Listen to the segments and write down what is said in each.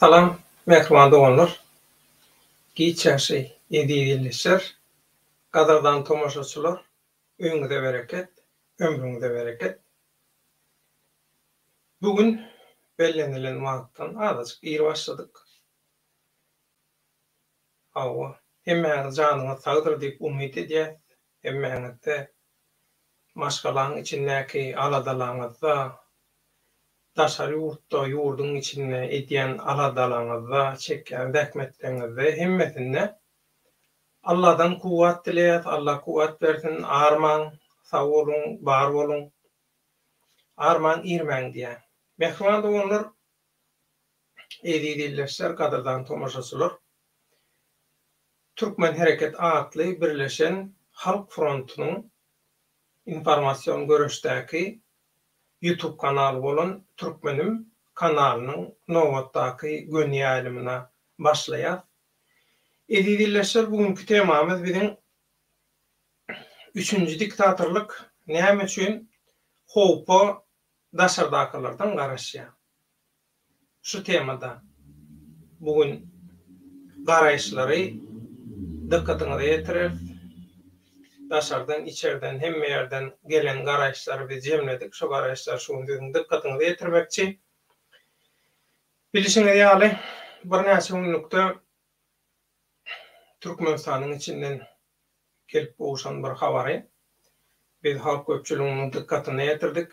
Salam mähriban doganlar! Giç ýagşy eziz ildeşler, gadyrdan tomaşaçylar, öýüňize bereket, ömrüňize bereket! Bu gün bellenilen wagtdan azajyk ir başladyk. Hawa, hemmäňiz janyňyz sagdyr diýip umyt edýäs. Hemmäňizde maşgalaň içindäki aladalaňyzda, daşary ýurtda, ýurduň içinde edýän aladalaňyzda, çekýän zähmetleriňizde hemmesinde Alladan kuwwat dileýäs, Alla kuwwat bersin, armaň, sag boluň, bar boluň, armaň, irmäň diýýän. Mähriban doganlar, Eziz ildeşler, gadyrdan tomaşaçylar! Türkmen Hereket atly birleşen Halk frontunyň informasion göreşdäki YouTube kanaly bolan Türkmenim kanalynyň nobatdaky göni ýaýlymyna başlaýas. Eziz ildeşler, bu günki temamyz biziň Üçünji diktatorlyk näme üçin howpa daşardakylardan garaşýar? Şu temada bu gün garaýyşlary dykgatyňyza ýetireris. Daşardan, içerden, hemme ýerden gelen garaýyşlary biz jemledik. Şu garaýyşlary şu gün siziň dykgatyňyza ýetirmekçi. Bilşiňiz ýaly, birnäçe günlükde Türkmenistanyň içinden gelip gowşan bir habary biz halk köpçüliginiň dykgatyna ýetirdik.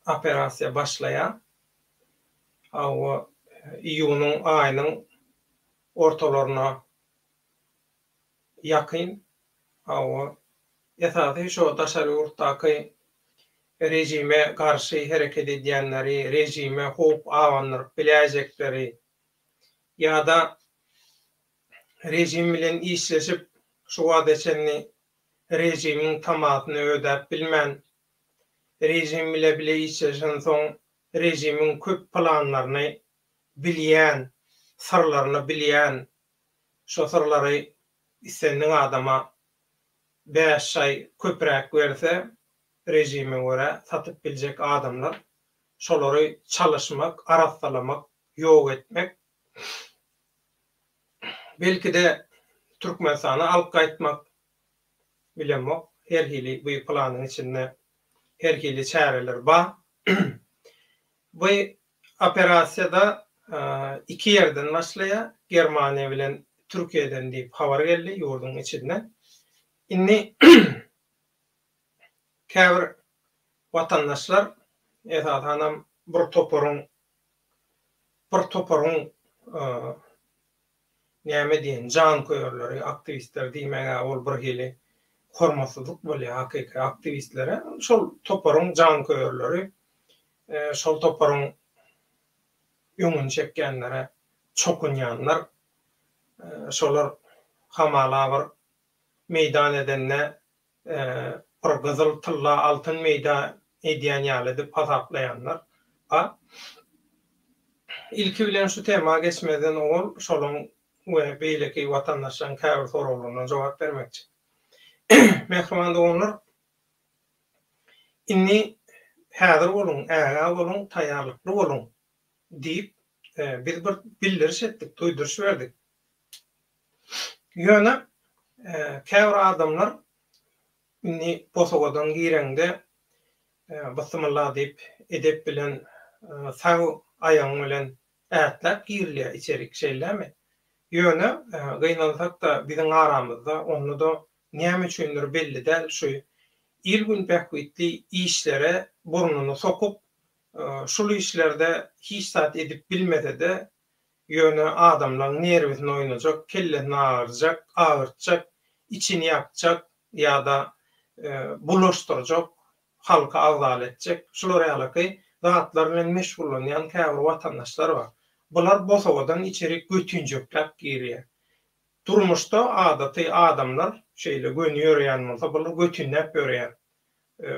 Operasiýa başlaýar. Hawa, iýunyň aýynyň ortalaryna ýakyn. Hawa, esasy şo daşary ýurtdaky režime garşy hereket edýänleri, režime howp abandyryp biläýjekleri ýa-da režim bilen işleşip, şu wagta çenli režimiň tamasyny ödäp bilmän, režim bile bile işleşensoň režimiň köp planlaryny bilýän, syrlaryny bilýän, şo syrlary islendik adama bäş şaý köpräk berse, režime görä satyp biljek adamlar, şolary çalyşmak, arassalamak, ýok etmek, belki-de Türkmenistana alyp gaýtmak, bilemok, her hili bu planyň içinde her hili çäreler bar. Bu operasiýada iki ýerden başlaýar, Germaniýa bilen Türkiýeden diýip habar geldi ýurduň içinden. Indi käbir watandaşlar, esasanam bir toparyň bir toparyň näme diýen, janköýerleri, aktiwistler diýmäge ol bir hili hormatsyzlyk bolýar hakyky aktiwistlere. Şol toparyň janköýerleri, şol toparyň öňüni çekýänlere çokunýanlar, şolar hamala bir meýdan edende bir gyzyl, tylla, altyn meýdan edýän ýaly edip hasaplaýanlar bar. Ilki bilen şu tema geçmezden owal şolaň we beýleki watandaşlaryň käbir soraglaryna jogap bermekçi. Mähriban doganlar, indi häzir boluň, ägä boluň, taýýarlykly boluň diýip, biz bir bildiriş etdik, duýduryş berdik. Ýöne käbir adamlar indi bosagadan gireňde Bysymylla diýip edep bilen sag aýagyň bilen ätläp girilýär içerik şeýlemi? Ýöne gynansak-da biziň aramyzda onda-da näme üçindir belli däl şu il-gün bähbitli işlere burnuny sokup şul işlerde hiç zat edip bilmese-de Ýöne adamlaň nerwisini oýnajak, kellesini agyrjak, agyrtjak, içini ýakjak ýa-da bulaşdyrjak, halky agzala etjek, şular ýalyky zatlar bilen meşgullanýan käbir watandaşlar bar. Bular bosagadan içerik götinjekläp girýär. Durmuşda adaty adamlar şeýle göni ýöreýän bolsa, bular götinläp ýöreýän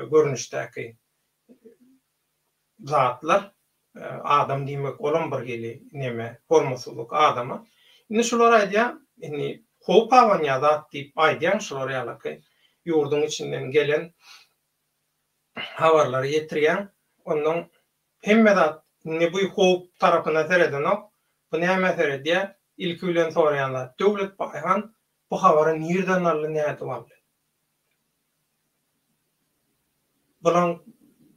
görnüşdäki zatlar. Adam diýmek olam bir hili neme, hormatsyzlyk adama. Indi şular aýdýar, indi howp abanýar zat diýip aýdýaň şular ýalaky ýurduň içinden gelen habarlary ýetirýäň. Onnoň hemme zat indi bu howp tarapyna seredenok. Bu nämä seredýär? Ilki bilen soraýan zat, Döwlet Baýhan bu habary nirden aldy, nädip aldy? Bulaň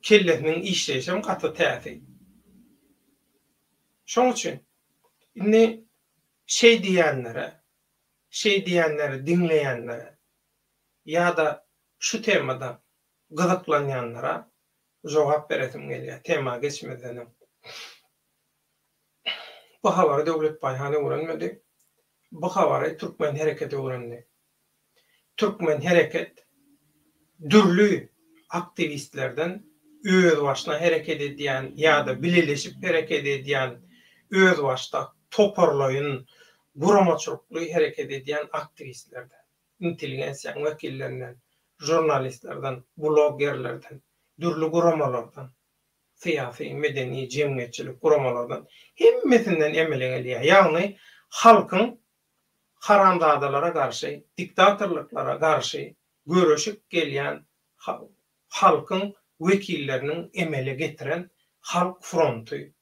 kellesiniň işleýşem gaty täsin. Şoň üçin indi şeý diýýänlere, şeý diýýänleri diňleýänlere ýa-da şu temada gyzyklanýanlara jogap beresim gelýär, tema geçmezden öň. Bu habary Döwlet Baýhan öwrenmedi. Bu habary Türkmen Hereket öwrendi. Türkmen Hereket dürli aktiwistlerden özbaşyna hereket edýän ýa-da bileleşip hereket edýän, özbaşdak, toparlaýyn, guramaçylykly hereket edýän aktiwistlerden, intelligensiýanyň wekillerinden, žurnalistlerden, bloggerlerden, dürli guramalardan, syýasy, medeni, jemgyýetçilik guramalardan hemmesinden emele gelýär. Ýagny halkyň haramzadalara garşy, diktatorlyklara garşy göreşip gelýän halkyň wekilleriniň emele getiren Halk fronty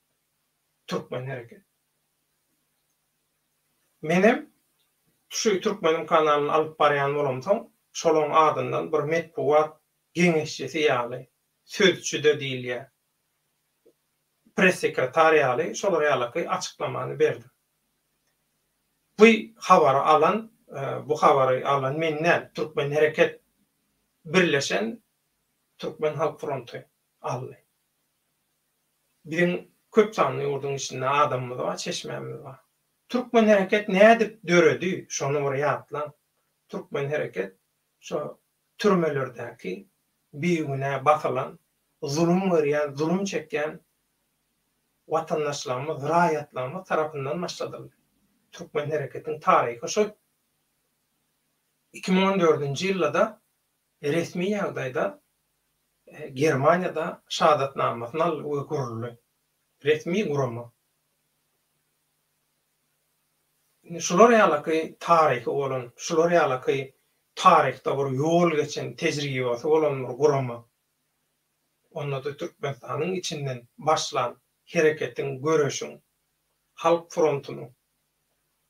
Türkmen hereket. Menem şu Türkmenim kanalyny alyp barýan bolamsoň, şolaň adyndan bir metbugat geňeşçisi ýaly sözçüde diýilýär. Press-sekretar ýaly şolar ýalaky açyklamany berdim. Bu habary alan, bu habary alan men däl, Türkmen hereket birleşen Türkmen halk fronty aldy. Biziň köp sanly ýurduň içinde adamymyz bar, çeşmämiz bar. Türkmen hereket nädip döredi, şony bir ýatlaň. Türkmen hereket şo türmelerdäki bigünä basylan, zulum görýän, zulum çekýän watandaşlarymyz, raýatlarymyz tarapyndan başladyldy. Türkmen hereketiň taryhy şol. 2014-nji ýylda-da resmi ýagdaýda Germaniýada şahadatnamasyny aldy we guruldy. Resmi gurama. Indi şular ýalaky taryhy bolan, şular ýalaky taryhda bir ýol geçen, tejribesi bolan bir gurama, onda-da Türkmenistanyň içinden başlan hereketiň, göreşiň, Halk frontunyň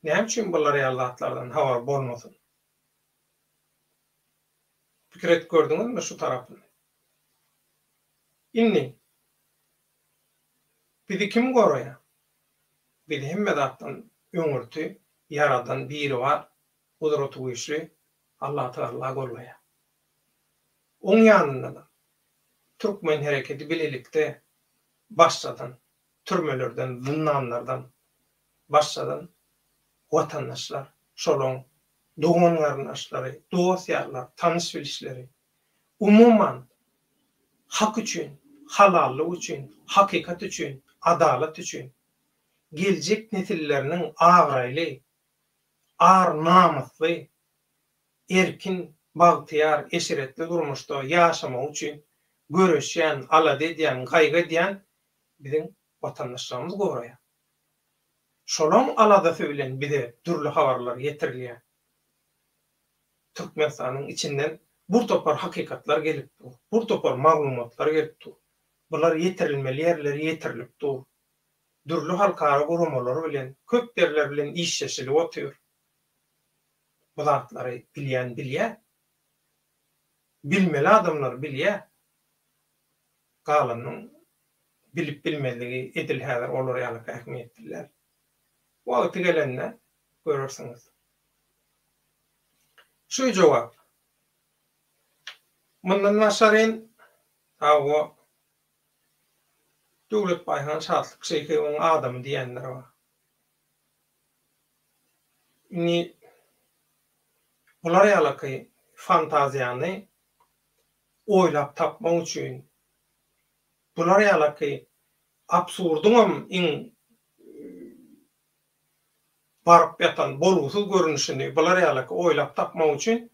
näme üçin bular ýaly zatlardan habary bolmasyn? Pikir edip gördüňizmi şu tarapyny? Indi bizi kim goraýar? Bizi hemme zatdan öňürti Ýaradan Biribar, Gudratygüýçli Allatagala gollaýar. Oň ýanynda-da türkmen hereketi bilelikde başladan, türmelerden, zyndanlardan başladan watandaşlar, şolaň dogan-garyndaşlary, dost-ýarlar, tanyş-bilişleri, umuman, hak üçin, halallyk üçin, hakykat üçin, adalat üçin geljek nesilleriniň abraýly, ar-namysly, erkin, bagtyýar, eşretli durmuşda ýaşamagy üçin göreşýän, alada edýän, gaýgy edýän biziň watandaşlarymyz goraýar. Şolaň aladasy bilen bize dürli habarlar ýetirilýär. Türkmenistanyň içinden bir topar hakykatlar gelip dur, bir topar maglumatlar gelip dur. Bular ýetirilmeli ýerlere ýetirilip dur. Dürli halkara guramalary bilen, köp ýerler bilen işleşilip otyr. Bu zatlary bilýän bilýär. Bilmeli adamlar bilýär. Galanynyň bilip bilmezligi edil häzir olar ýalyky ähmiýetli däl. Wagty gelende görersiňiz. Şu jogap. Mundan başaryn, hawa, Döwlet Baýhan Şatlyk Şeýhewiň adamy diýenler bar. Indi bular ýalaky fantaziýany oýlap tapmak üçin bular ýalaky absurdyňam iň baryp ýatan bolgusyz görnüşini bular ýalaky oýlap tapmak üçin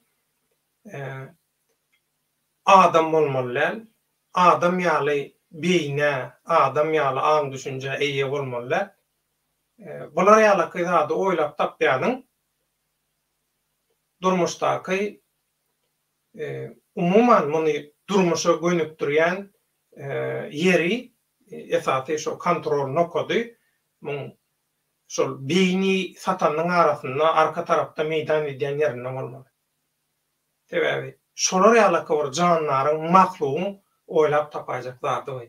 adam bolmaly däl, adam ýaly beýnä, adam ýaly aň-düşünjä eýe bolmaly däl. Bular ýalaky zady oýlap tapýanyň durmuşdaky umuman muny durmuşa gönükdirýän ýeri, esasy şo kontrol nokady muň. Şol beýni satanyň arasynda arka tarapda meýdan edýän ýerinde bolmaly. Sebäbi şolar ýalaka bir jandaryň, mahlugyň oýlap tapaýjak zady by.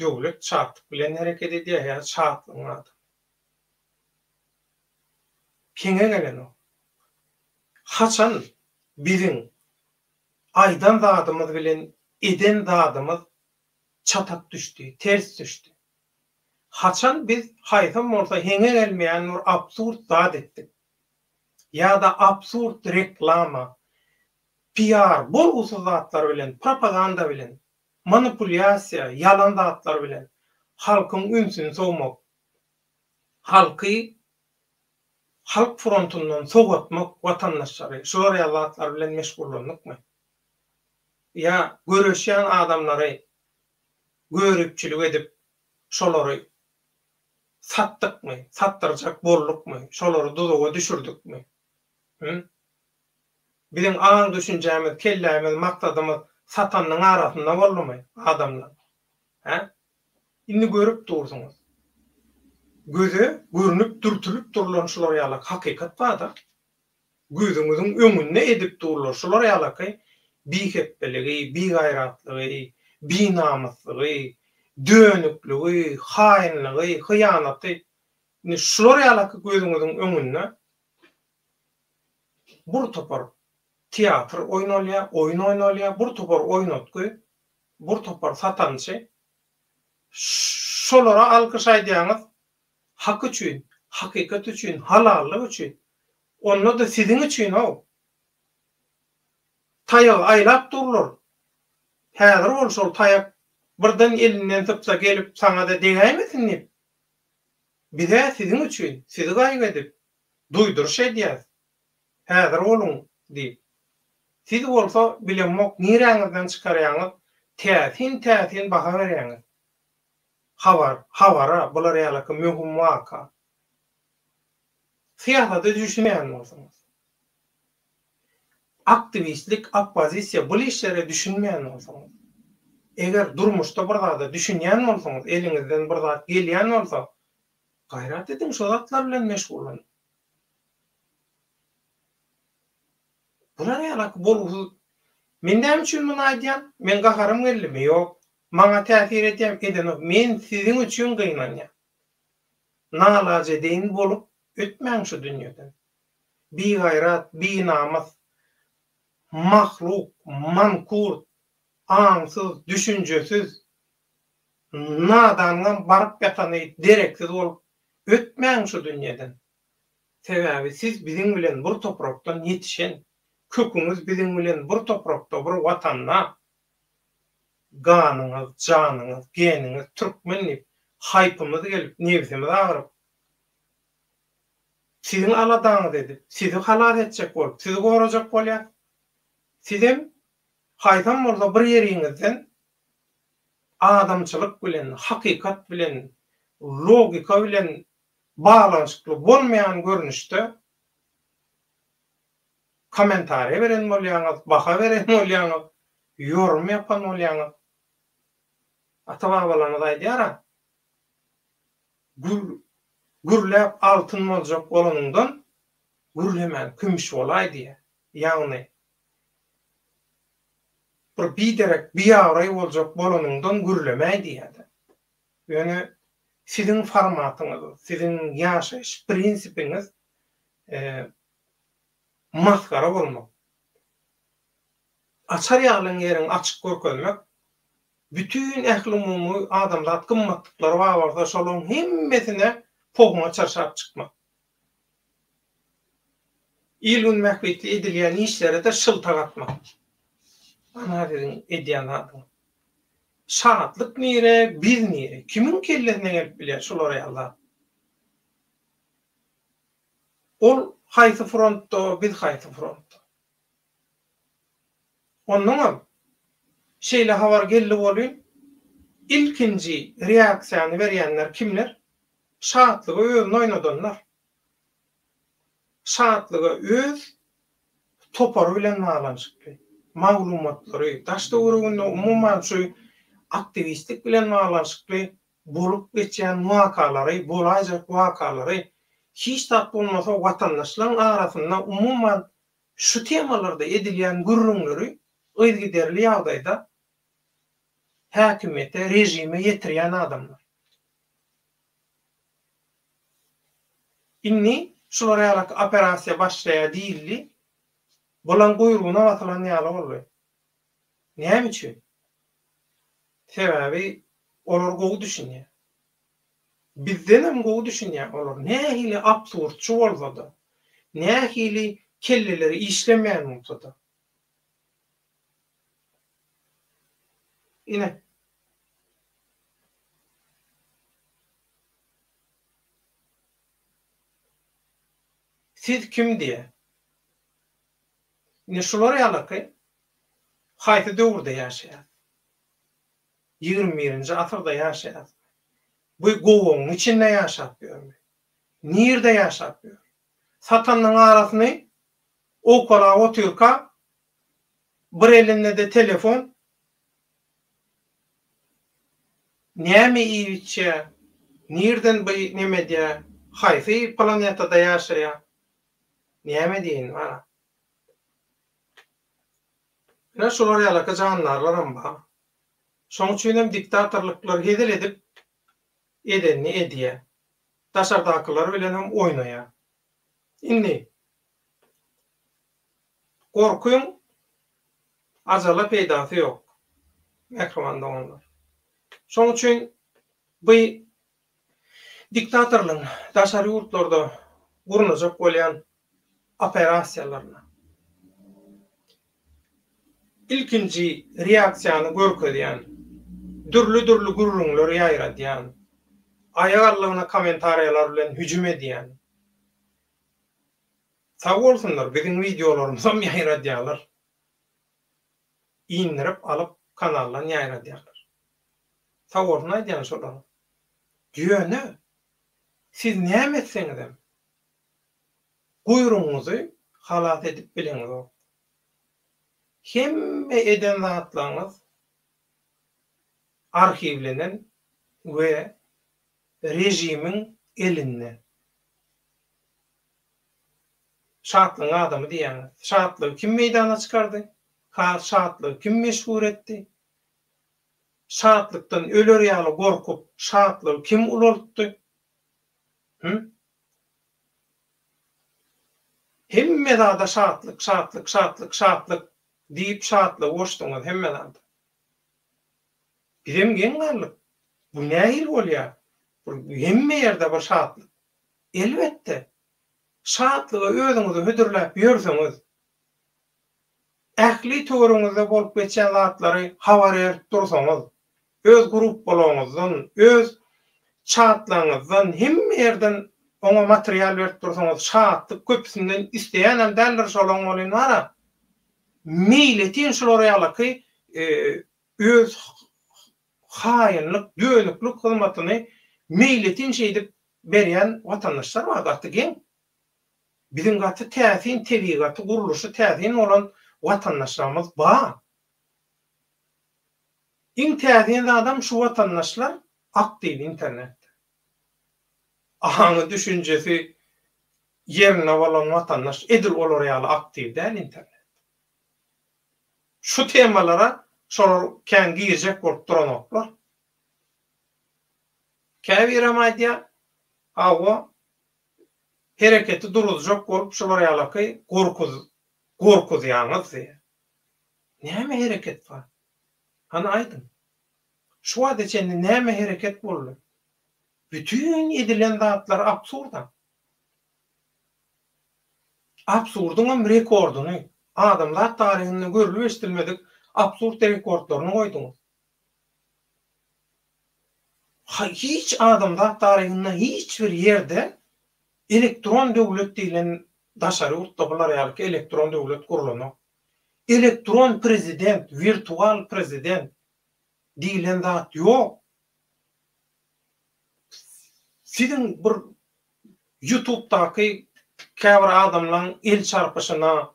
Döwlet şatlyk bilen hereket edýär ýa şatlygyň adamy. Heňe gelenok. Haçan biziň aýdan zadymyz bilen eden zadymyz çatak düşdi, ters düşdi? Haçan biz haýsam bolsa heňe gelmeýän bir absurd zat etdik? Ýa-da absurd reklama, PR, bolgusyz zatlar bilen, propaganda bilen, manipulýasiýa, ýalan zatlar bilen halkyň ünsüni sowmak, halky halk frontyndan sowatmak watandaşlary şular ýaly zatlar bilen meşgullandykmy? Ýa göreşýän adamlary göripçilik edip şolary satdykmy, satdyrjak boldukmy, şolary duzaga düşürdikmi? Hü? Biziň aň-düşünjämiz, kellämiz, maksadymyz satanyň arasynda boldumy, adamlar? Hä? Indi görüp dursuňyz. Göze görnüp dürtülip durlan şular ýalak hakykat barda. Gözüňiziň öňünde edip durlar şular ýalaky bihepbeligi, bigaýratlygy, binamyslygy, dönükligi, haýynlygy, hyýanaty. Indi şular ýalaky gözüňiziň öňünde bir topar teatr oýnalýar, oýun oýnalýar, bir topar oýnatgy, bir topar satançy. Şolara alkyş aýdýaňyz, Hak üçin, hakykat üçin, halallyk üçin. Onda-da siziň üçin-ow! Taýagy aýlap durlar. Häzir bol şol taýak birden elinden sypsa gelip saňa-da degäýmesin diýip. Biz-ä siziň üçin, sizi gaýgy edip, duýduryş edýäs. Häzir boluň diýip. Siz bolsa bilemok niräňizden çykarýaňyz, täsin-täsin baha berýäňiz. Habar, habara, bular ýalaky möhüm waka. Syýasata düşünmeýän bolsaňyz. Aktiwistlik, oppozisiýa bul işlere düşünmeýän bolsaňyz. Eger durmuşda bir zada düşünýän bolsaňyz, eliňizden bir zat gelýän bolsa, gaýrat ediň şo zatlar bilen meşgullanyň. Bular ýalaky bolgusyz. Men näme üçin muny aýdýan? Meň gaharym geldimi? Ýok. Maňa täsir edýämi? Edenok. Men siziň üçin gynanýan. Nalajedeýin bolup ötmäň şu dünýeden. Bigaýrat, binamys, mahluk, mankurt, aňsyz, düşünjesiz, nadanyňam baryp ýatany dereksiz bolup ötmäň şu dünýeden. Sebäbi siz biziň bilen bir toprakdan ýetişen, köküňiz biziň bilen bir toprakda, bir Watanda. Ganyňyz, janyňyz, geniňiz türkmen diýip, haýpymyz gelip, nebsimiz agyryp, siziň aladaňyzy edip, sizi halas etjek bolup, sizi gorajak bolýas. Sizem haýsam bolsa bir ýeriňizden adamçylyk bilen, hakykat bilen, logika bilen baglanyşykly bolmaýan görnüşde kommentariýa beren bolýaňyz, baha beren bolýaňyz, ýorum ýapan bolýaňyz. Ata-babalarymyz aýdýar-a, Gür, gürläp altyn boljak bolanyňdan, gürlemän kümüş bolaý diýýär. Ýagny, bir biderek, biabraý boljak bolanyňdan gürlemäý diýýär-de. Ýöne siziň formatyňyz, siziň ýaşaýyş prinsipiňiz masgara bolmak. Açar ýalyň ýeriňi açyk görkezmek, bütin ählumumy adamzat gymmatlyklary bar bolsa şolaryň hemmesine pohuňa çyrşap çykmak. Il-gün bähbitli edilýän işlere-de şyltak atmak. Ana siziň edýän zadyňyz. Şatlyk nire, biz nire? Kimiň kellesine gelip bilýär şular ýaly zat? Ol haýsy frontda, biz haýsy frontda? Onnoňam, şeýle habar geldi welin, ilkinji reaksiýany berýänler kimler? Şatlyga özüni oýnadanlar. Şatlyga öz topary bilen baglanyşykly maglumatlary, daş-töwereginde umuman şu aktiwistlik bilen baglanyşykly. Bolup geçýän wakalary, bolaýjak wakalary, hiç zat bolmasa watandaşlaryň arasynda umuman şu temalarda edilýän gürrüňleri yzygiderli ýagdaýda häkimiýete, režime ýetirýän adamlar. Indi şular ýaly operasiýa başlaýar diýildi, bulan guýrugyna basylan ýaly boldy. Näme üçin? Sebäbi olar gowy düşünýär. Bizdenem gowy düşünýär olar. Nähili absurdçy bolsa-da, nähili kelleleri işlemeýän bolsa-da. Ine. Siz kim diýýär. Ine şular ýalaky haýsy döwürde ýaşaýas? 21-nji asyrda ýaşaýasmy? Bu gowagyň içinde ýaşap ýörmi? Nirde ýaşap ýör? Satanyň arasyny owkalap otyrka bir elinde-de telefon näme iýip-içýär, nirden bu neme edýär, haýsy planetada ýaşaýar? Näme diýeýin wara. Ine şular ýalaky jandarlaram bar. Şoň üçinem diktatorlyklar hezil edip edenini edýär. Daşardakylar bilenem oýnaýar. Indi gorkyň ajala peýdasy ýok, mähriban doganlar. Şoň üçin by Diktatorlaryň daşary ýurtlarda gurnajak bolýan operasiýalaryna ilkinji reaksiýany görkezýän, dürli-dürli gürrüňleri ýaýradýan, aýagallygyna kommentariýalar bilen hüjüm edýän, sag bolsunlar, biziň wideolarymyzam ýaýradýarlar, indirip alyp kanaldan ýaýradýarlar. Sag bolsun aýdýan şolara. Ýöne siz näme etseňizem guýrugyňyzy halas edip bileňizok. Hemme eden zatlaryňyz arhiwlenen we režimiň elinde. Şatlygyň adamy diýýäňiz. Şatlygy kim meýdana çykardy? Ha şatlygy kim meşhur etdi? Şatlykdan öler ýaly gorkup, şatlygy kim ulaltdy? Hü? Hemme zada şatlyk, şatlyk, şatlyk, şatlyk diýip şatlygy goşduňyz hemme zada. Bizem geň galdyk. Bu nähili bolýar? Bir hemme ýerde bir şatlyk. Elbetde, şatlyga özüňizi hödürläp ýörseňiz, Ähli töweregiňizde bolup geçýän zatlary habar berip dursaňyz, öz gruppalaryňyzdan, öz çatlaryňyzdan, hemme ýerden oňa material berip dursaňyz, şatlyk köpüsinden isleýänem däldir şolaň welin bar-a, meýletin şular ýalyky öz haýynlyk, dönüklik hyzmatyny meýletin şeýdip berýän watandaşlar bar, gaty geň. Biziň gaty täsin tebigaty, gurluşy täsin bolan watandaşlarymyz bar. Iň täsin zadam şu watandaşlar aktiw internetde. Aňy düşünjesi ýerinde bolan watandaş edil olar ýaly aktiw däl internetde. Şu temalara şolar kän girjek bolup duranoklar. Käbirem aýdýar, hawa, Hereketi duruzjak bolup şular ýalaky gorkuz gorkuzýaňyz diýýär. Näme hereket bar? Hany aýdyň. Şu wagta çenli näme hereket boldy? Bütin edilen zatlar absurda. Absurdyňam rekordyny, adamzat taryhynda görlüp eşidilmedik absurd rekordlaryny goýduňyz. Hiç adamzat taryhynda hiç bir ýerde elektron döwlet diýlen daşary ýurtda bular ýalyky elektron döwlet gurlanok. Elektron prezident, wirtual prezident diýlen zat ýok. Siziň bir ýutubdaky käbir adamlaň el çarpyşyna,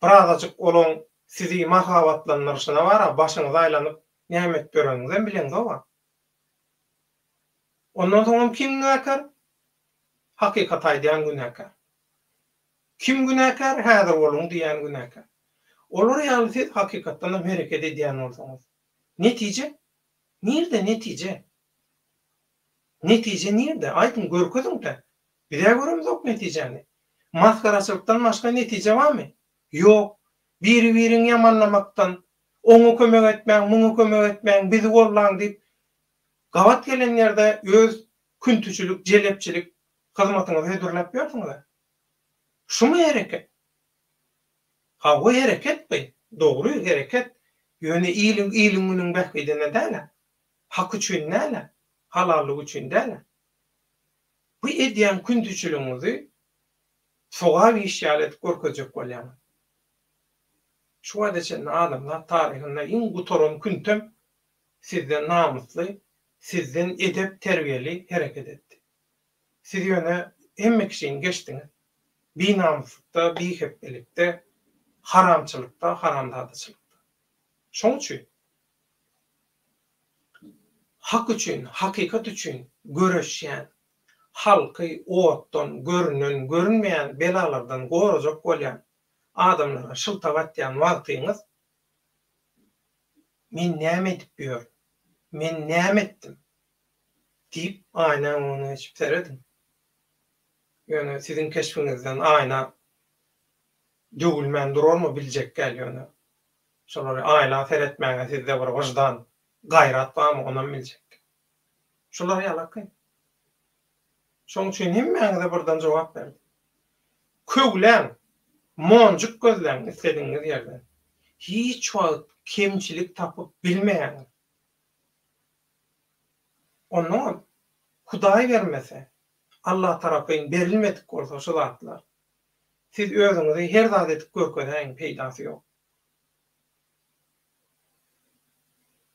birazajyk olaň sizi mahabatlandyryşyna bara başyňyz aýlanyp näme edip ýöreniňizem bileňzog-a. Ondan soňam kim günäkär? Hakykaty aýdýan günäkär. Kim günäkär? Häzir boluň diýýän günäkär. Olar ýaly siz hakykatdanam hereket edýän bolsaňyz. Netije? Nirde netije? Netije nirde? Aýdyň, görkeziň-dä. Biz-ä göremzok netijäni. Masgaraçylykdan başga netije barmy? Ýok. Biri-biriňi ýamanlamakdan, oňa kömek etmäň, muňa kömek etmäň, bizi gollaň diýip, gabat gelen ýerde öz küntüçilik, jelepçilik hyzmatyňyzy hödürläp ýörsüňiz-ä. Şumy hereket? Hawa, hereket bu. Dogry, hereket. Ýöne iliň, iliň-günüň bähbidine däl-ä. Hak üçin däl-ä. Halallyk üçin däl-ä. Bu edýän küntüçiligiňizi sogap iş ýaly edip görkezjek bolýaňyz. Şu wagta çenli adamzat taryhynda iň gutaran küntem sizden namysly, sizden edep-terbiýeli hereket etdi. Siz ýöne hemme kişini geçdiňiz. Binamyslykda, bihepbelikde, haramçylykda, haramzadaçylykda. Şoň üçin hak üçin, hakykat üçin göreşýän, halky otdan, görünen, görünmeýän belalardan gorajak bolýan adamlara şyltak atýan wagtyňyz Men näme edip ýörün? Men näme etdim? Diýip, aýnaň öňüne geçip serediň. Ýöne siziň keşbiňizden aýna döwülmän durarmy biljek däl ýöne. Şolary aýna seretmäge sizde bir wyždan, gaýrat barmy onam biljek däl. Şular ýalaky. Şoň üçin hemmäňize birden jogap berdim. Köwläň, monjuk gözläň isledigiňiz ýerden. Hiç wagt kemçilik tapyp bilmeýäňiz. Onnoňam Hudaý bermese, Allah tarapyn berilmedik bolsa şu zatlar, siz özüňizi her zat edip görkezäýiň peýdasy ýok.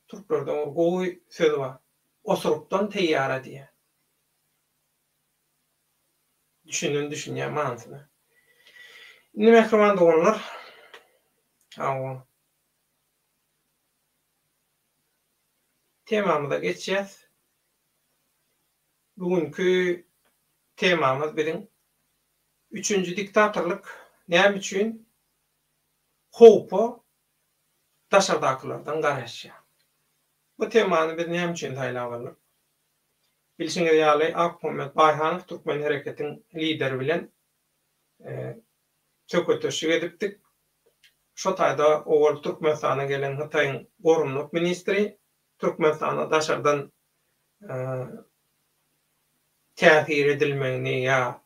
Türklerde bir gowy söz bar. Osurukdan teýýara diýýär. Düşünen düşünýär manysyna. Indi mähriban doganlar, hawa. Temamyza geçýäs. Bu günki temamyz biziň üçünji diktatorlyk näme üçin howpa daşardakylardan garaşýar. Bu temany biz näme üçin saýlap aldyk? Bilşiňiz ýaly, Akmuhammet Baýhanow Türkmen hereketiň lideri bilen söhbetdeşlik edipdik. Şo taýda owal Türkmenistana gelen Hytaýyň goranmak ministri Türkmenistana daşardan täsir edilmegini ýa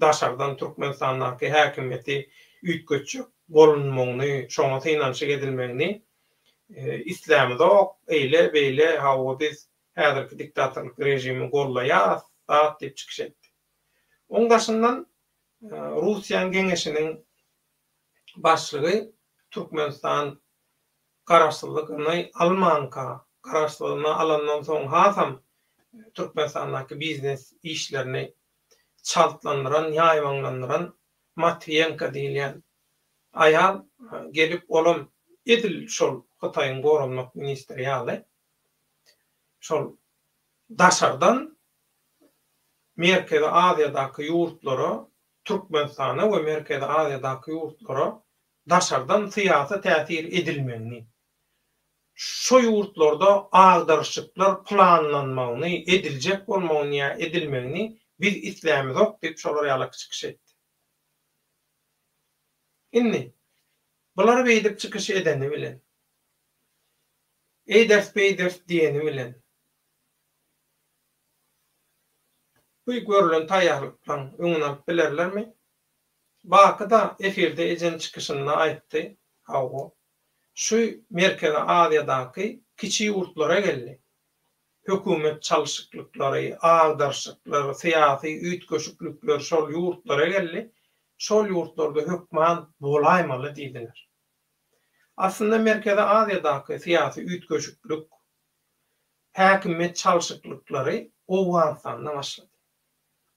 daşardan Türkmenistandaky häkimiýeti üýtgetjek bolunmagyny, şoňa synanyşyk edilmegini islämizok, eýle, beýle, hawa biz häzirki diktatorlyk režimi gollaýas, zat diýip çykyş etdi. Oň daşyndan Russiýanyň geňeşiniň başlygy Türkmenistan garaşsyzlygyny almanka, garaşsyzlygyny alandan soň hasam Türkmenistandaky biznes işlerini çaltlandyran, ýaýbaňlandyran Matwiýenko diýilýän aýal gelip, olam edil şol Hytaýyň goranmak ministri ýaly, şol daşardan Merkezi Aziýadaky ýurtlara, Türkmenistana we Merkezi Aziýadaky ýurtlara daşardan syýasy täsir edilmegini, şo ýurtlarda agdaryşyklar planlanmagyny, ediljek bolmagyny ýa edilmegini biz islämizok diýip şolar ýalak çykyş etdi. Indi, bular beýdip çykyş edeni bilen, eýderis-beýderis diýeni bilen, bu görlen taýýarlyklaryň öňüni alyp bilerlermi? Baky-da efirde eden çykyşynda aýtdy, Hawa, şu Merkezi Aziýadaky kiçi ýurtlara geldi. Hökümet çalşyklyklary, agdaryşyklar, syýasy üýtgeşiklikler şol ýurtlara geldi. Şol ýurtlarda hökman bolaýmaly diýdiler. Aslynda Merkezi Aziýadaky syýasy üýtgeşiklik, häkimiýet çalşyklyklary Owganystanda başlady.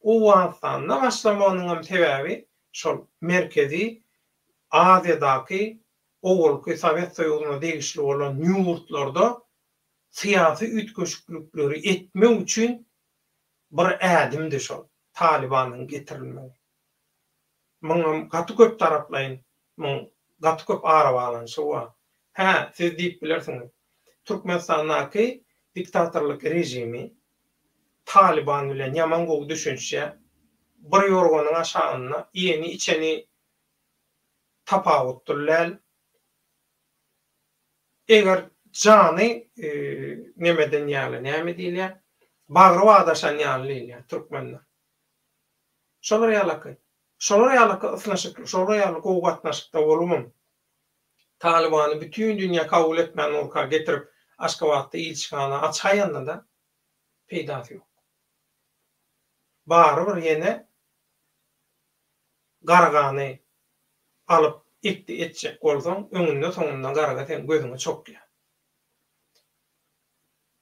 Owganystanda başlamagynyňam sebäbi şol Merkezi Aziýadaky owalky Sowet Soýuzyna degişli bolan ýurtlarda syýasy üýtgeşiklikleri etmek üçin. bir ädimdi şol Talybanyň getirilmegi. Muňam gaty köp taraplaýyn muň gaty köp arabaglanyşygy bar. Hä, siz diýip bilersiňiz, Türkmenistandaky diktatorlyk režimi Talyban bilen ýaman gowy düşünişýär. Bir ýorganyň aşagynda iýeni-içeni tapawutly däl. Eger jany nemeden ýaly, näme diýilýär, bagry badaşan ýaly diýilýär türkmende. Şolar ýalaky. Şolar ýalaky ysnyşykly, şolar ýaly gowy gatnaşykda bolubam, Talybany bütin dünýä kabul etmän durka getirip Aşgabatda ilçihana açaýanda-da peýdasy ýok. Barybir ýene gargany alyp etdi etjek bolsaň öňünde soňunda garga seň gözüňe çokýar.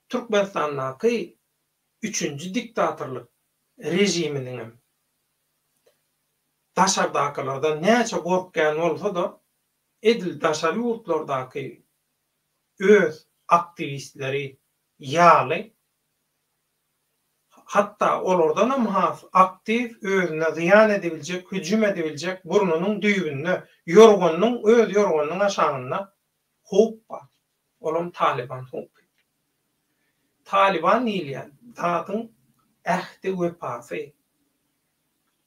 Türkmenistandaky üçünji diktatorlyk režiminiňem daşardakylardan näçe gorkýan bolsa-da edil daşary ýurtlardaky öz aktiwistleri ýaly Hatda olardanam has aktiw, özüne zyýan edebiljek, hüjüm edebiljek burnunyň düýbünde, ýorganynyň, öz ýorganynyň aşagynda howp bar. Olam Talyban howpy. Talyban diýilýän zadyň ähdi-wepasy,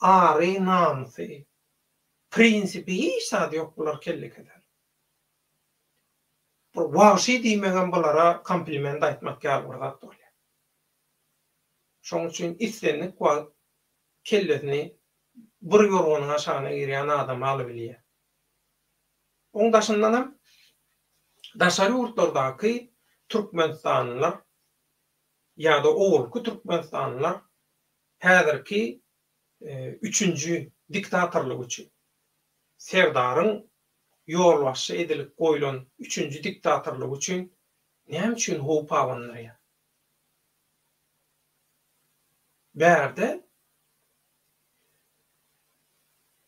ary-namysy, prinsipi hiç zady ýok bular kellekeser. Bir wagşy diýmegem bulara kompliment aýtmak ýaly bir zat bolýar. Şonuň üçin islendik wagt kellesini bir ýorganyň aşagyna girýän adamy alybilýär. Oň daşyndanam daşary ýurtlardaky türkmenistanlylar ýa-da owalky türkmenistanlylar häzirki üçünji diktatorlyk üçin Serdaryň ýolbaşçy edilip goýlan üçünji diktatorlyk üçin näme üçin howp abandyrýar? Bärde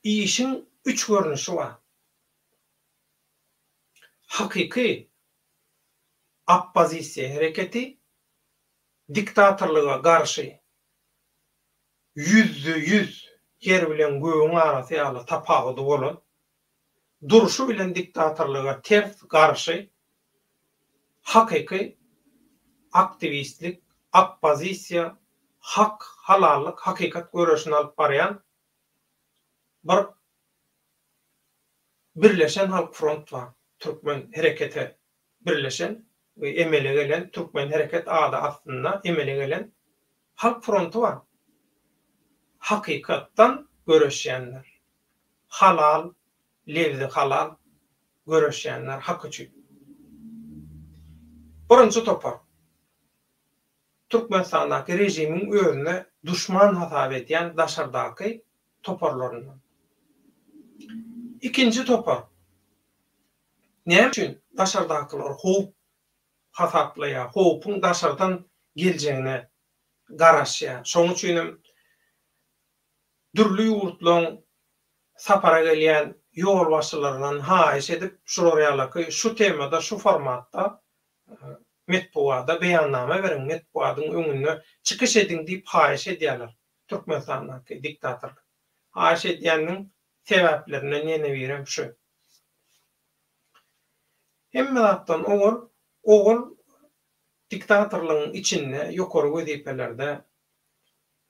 işiň üç görnüşi bar. Hakyky oppozisiýa hereketi, diktatorlyga garşy ýüzde-ýüz ýer bilen gögüň arasy ýaly tapawudy bolan, durşy bilen diktatorlyga ters garşy hakyky aktiwistlik, oppozisiýa, hak, halallyk, hakykat göreşini alyp barýan bir Birleşen Halk Front bar, Türkmen herekete birleşen we emele gelen Türkmen hereket ady astynda emele gelen Halk fronty bar. Hakykatdan göreşýänler. Halal, lebzi halal göreşýänler hak üçin. Birinji topar. Türkmenistandaky režimiň özüne duşman hasap edýän daşardaky toparlaryndan. Ikinji topar. Näme üçin daşardakylar howp hasaplaýar, howpuň daşardan geljegine garaşýar. Şonuň üçin hem dürli ýurtlaryň sapara gelýän ýolbaşçylaryndan haýyş edip, şular ýalaky şu temada, şu formatda metbugada beýannama beriň, metbugadyň öňünde çykyş ediň diýip haýyş edýärler Türkmenistandaky diktatorlar. Haýyş edýäniniň sebäplerinden ýene birem şu. Hemme zatdan owal, owal diktatorlygyň içinde ýokary wezipelerde,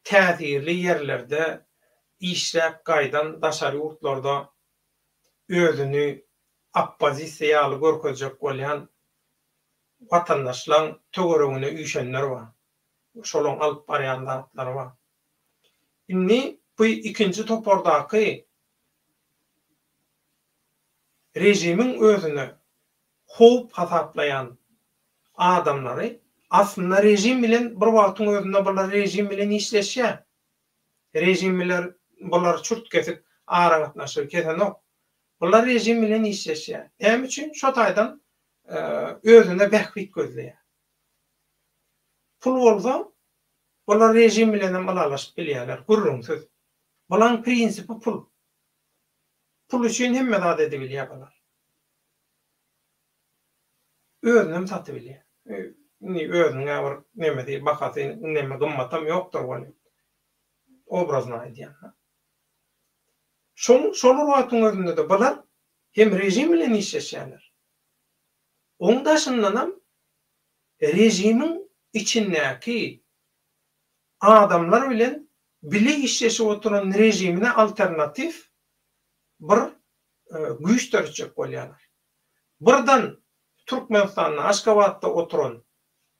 täsirli ýerlerde işläp gaýdan daşary ýurtlarda özüni oppozisiýa ýaly görkezjek bolýan watandaşlaň töweregine üýşenler bar. Şolaň alyp barýan zatlary bar. Indi bu ikinji topardaky režimiň özüne howp hasaplaýan adamlary aslynda režim bilen bir wagtyň özünde bular režim bilen işleşýär. Režim bilen bular çürt-kesik aragatnaşygy kesenok. Bular režim bilen işleşýär. Näme üçin? Şo taýdan özüne bähbit gözleýär. Pul bolsa bular režim bilenem ylalaşyp bilýärler, gürrüňsiz. Bulaň prinsipi pul. Pul üçin hemme zat edibilýär bular. Özünem satybilýär. Indi özüniň-ä bir nemesi, bahasy, neme gymmatam ýokdur welin. Obrazno aýdýan-da. Şoň şol bir wagtyň özünde-de bular hem režim bilen işleşýärler. Oň daşyndanam režimiň içindäki adamlar bilen bile işleşip oturan režimine alternatiw bir güýç döretjek bolýarlar. Birden Türkmenistanda, Aşgabatda oturan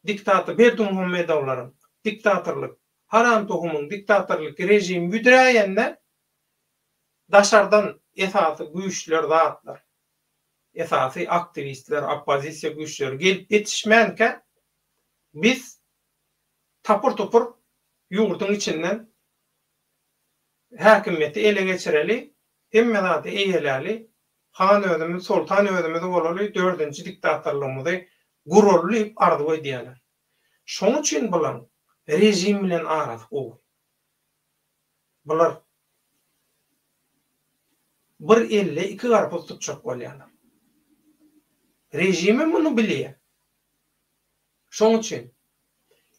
diktator Berdimuhamedowlaryň diktatorlyk, haram tohumyň diktatorlyk režimi büdräýende daşardan esasy güýçler zatlar, esasy aktiwistler, oppozisiýa güýçleri gelip ýetişmänkä biz tapyr-tupur ýurduň içinden häkimiýeti ele geçireli, hemme zady eýeläli, han özümiz, soltan özümiz bolaly, dördünji diktatorlygymyzy guraly diýip arzuw edýärler. Şoň üçin bulaň režim bilen arasy gowy. Bular bir elde iki garpyz tutjak bolýarlar. Režimem muny bilýär. Şoň üçin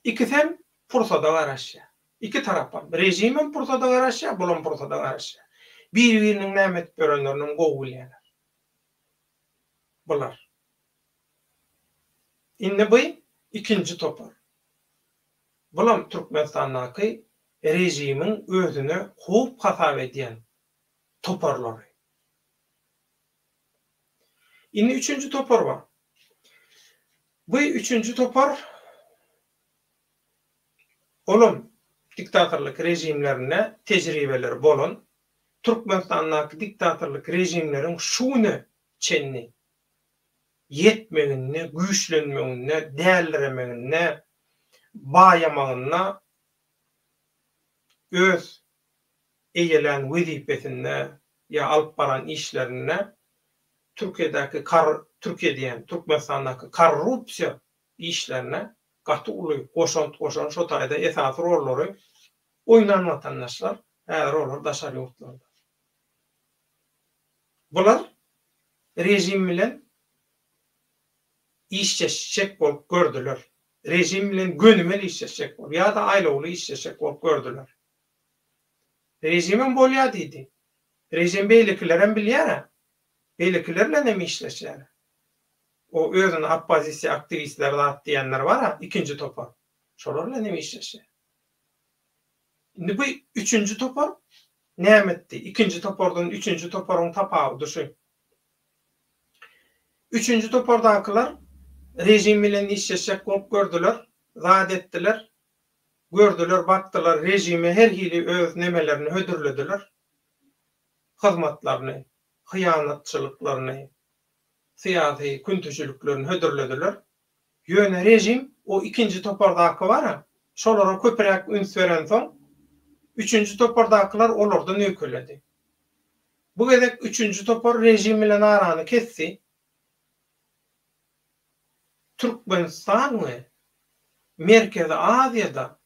ikisem pursada garaşýar. Iki tarapam. Režimem pursada garaşýar, bulam pursada garaşýar. Biri-biriniň näme edip ýörenlerinem gowy bilýärler. Bular. Indi bu ikinji topar. Bulam Türkmenistandaky režimiň özüne howp hasap edýän toparlary. Indi üçünji topar bar. Bu üçünji topar olam diktatorlyk režimlerinde tejribeleri bolan, Türkmenistandaky diktatorlyk režimleriň şu güne çenli ýetmeginde, güýçlenmeginde, däliremeginde, baýamagynda öz eýelän wezipesinde ýa alyp baran işlerinde Türkiýedäki kar Türkiýe diýen Türkmenistandaky korrupsiýa işlerine gaty uly goşant goşan şo taýda esasy rollary oýnan watandaşlar häzir olar daşary ýurtlarda. Bular režim bilen işleşjek bolup gördüler. Režim bilen gönümel işleşjek bolup ýa-da aýlawly işleşjek bolup gördüler. Režimem bolýar diýdi. Režim beýlekilerem bilýär-ä. Beýlekiler bilen hem işleşýär. O özüni oppozisiýa aktiwistleri zat diýenler bar-a, ikinji topar. Şolar bilen hem işleşýär. Indi bu üçünji topar näme etdi? Ikinji topardan üçünji toparyň tapawudy şu. Üçünji topardakylar režim bilen işleşjek bolup gördüler, zat etdiler. Gördüler, bakdylar, režime her hili öz nemelerini hödürlediler. Hyzmatlaryny, hyýanatçylyklaryny, syýasy küntüçiliklerini hödürlediler. Ýöne režim o ikinji topardaky bar-a, şolara köpräk üns berensoň, üçünji topardakylar olardan öýkeledi. Bu gezek üçünji topar režim bilen arany kesdi. Türkmenistan we Merkezi Aziýada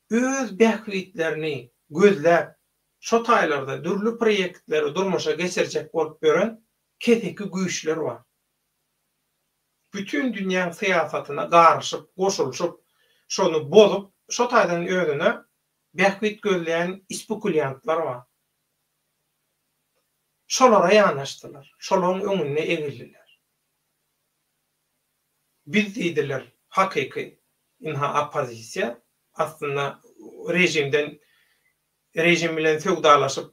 öz bähbitlerini gözläp, şo taýlarda dürli proýektleri durmuşa geçirjek bolup ýören keseki güýçler bar. Bütin dünýäň syýasatyna garyşyp, goşulyşyp, şony bozup, şo taýdan özüne bähbit gözleýän ispekulýantlar bar. Şolara ýanaşdylar, şolaryň öňünde egildiler. Biz diýdiler, hakyky, ynha oppozisiýa, aslynda režimden, režim bilen söwdalaşyp,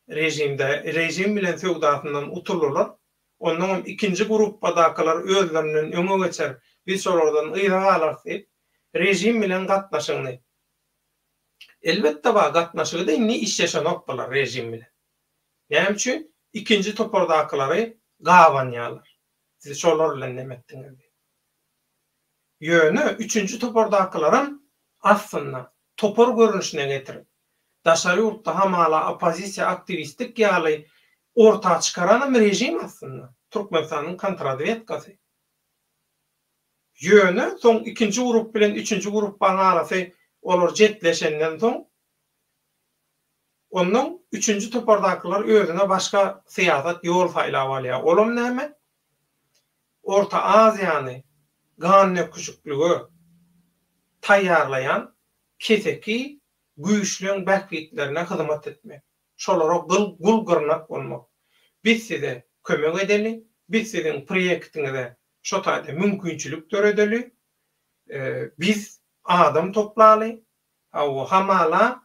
režimde, režim bilen söwdasyndan utuldylar. Onnoňam ikinji gruppadakylar özlerinden öňe geçer, biz şolardan yza galarys diýip, režim bilen gatnaşygyny, elbetde bar gatnaşygy-da indi işleşenok bular režim bilen. Näme üçin? Ikinji topardakylary gabanýarlar. Siz şolar bilen neme etdiňiz diýip. Ýöne üçünji topardakylaram aslynda topar görnüşine getirip, daşary ýurtda hamala oppozisiýa aktiwistlik ýaly orta çykaranam režim aslynda, Türkmenistanyň kontrazwedkasy. Ýöne soň ikinji grup bilen üçünji grupbaň arasy olar jetleşenden soň, onnoň üçünji topardakylar özüne başga syýasat ýol saýlap alýar. Olam näme? Orta Aziýany. gandöküşiklige taýýarlaýan keseki güýçleň bähbitlerine hyzmat etmek, şolara gyl gul gyrnak bolmak. Biz size kömek edeli, biz siziň proýektiňize şo taýda mümkinçilik döredeli, biz adam toplaly, hawa, hamala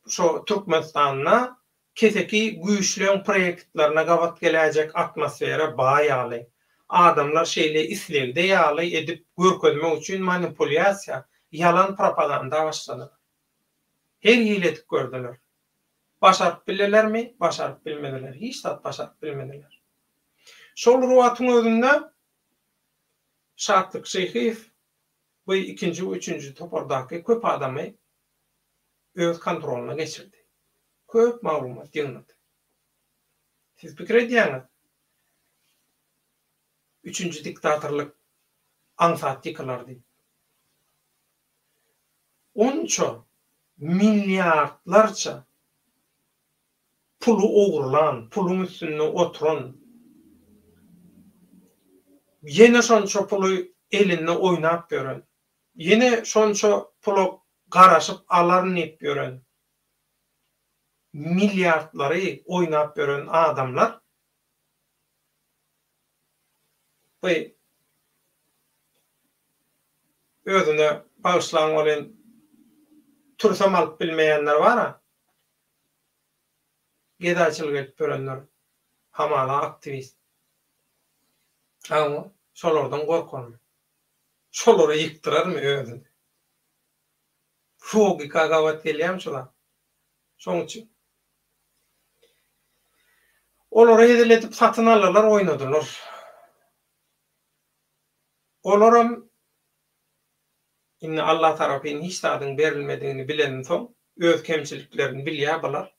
şo Türkmenistanda keseki güýçleň proýektlerine gabat geläýjek atmosfera ba ýaly, adamlar şeýle islegde ýaly edip görkezmek üçin manipulýasiýa, ýalan propaganda başladylar. Her hili edip gördüler. Başaryp bildilermi? Başaryp bilmediler. Hiç zat başaryp bilmediler. Şol bir wagtyň özünde Şatlyk Şyhyýew bu ikinji we üçünji topardaky köp adamy öz kontrolyna geçirdi. Köp maglumat ýygnady. Siz pikir edýäňiz, üçünji diktatorlyk aňsat ýykylar diýip. Onça milliardlarça puly ogurlan, puluň üstünde oturan, ýene şonça puly elinde oýnap ýören, ýene şonça pula garaşyp alaryn diýip ýören, milliardlary oýnap ýören adamlar bu özüne bagyşlaň welin türsem alyp bilmeýänler bar-a. Gedaýçylyk edip ýörenler hamala aktiwist. Hawa, şolardan gorkarmy? Şolara ýykdyrarmy özüni? Logika gabat gelýärmi şu zat? Şoň üçin. Olary hezil edip satyn aldylar, oýnadylar. Olaram indi Alla tarapyn hiç zadyň berilmedigini bileninsoň, öz kemçiliklerini bilýär bular.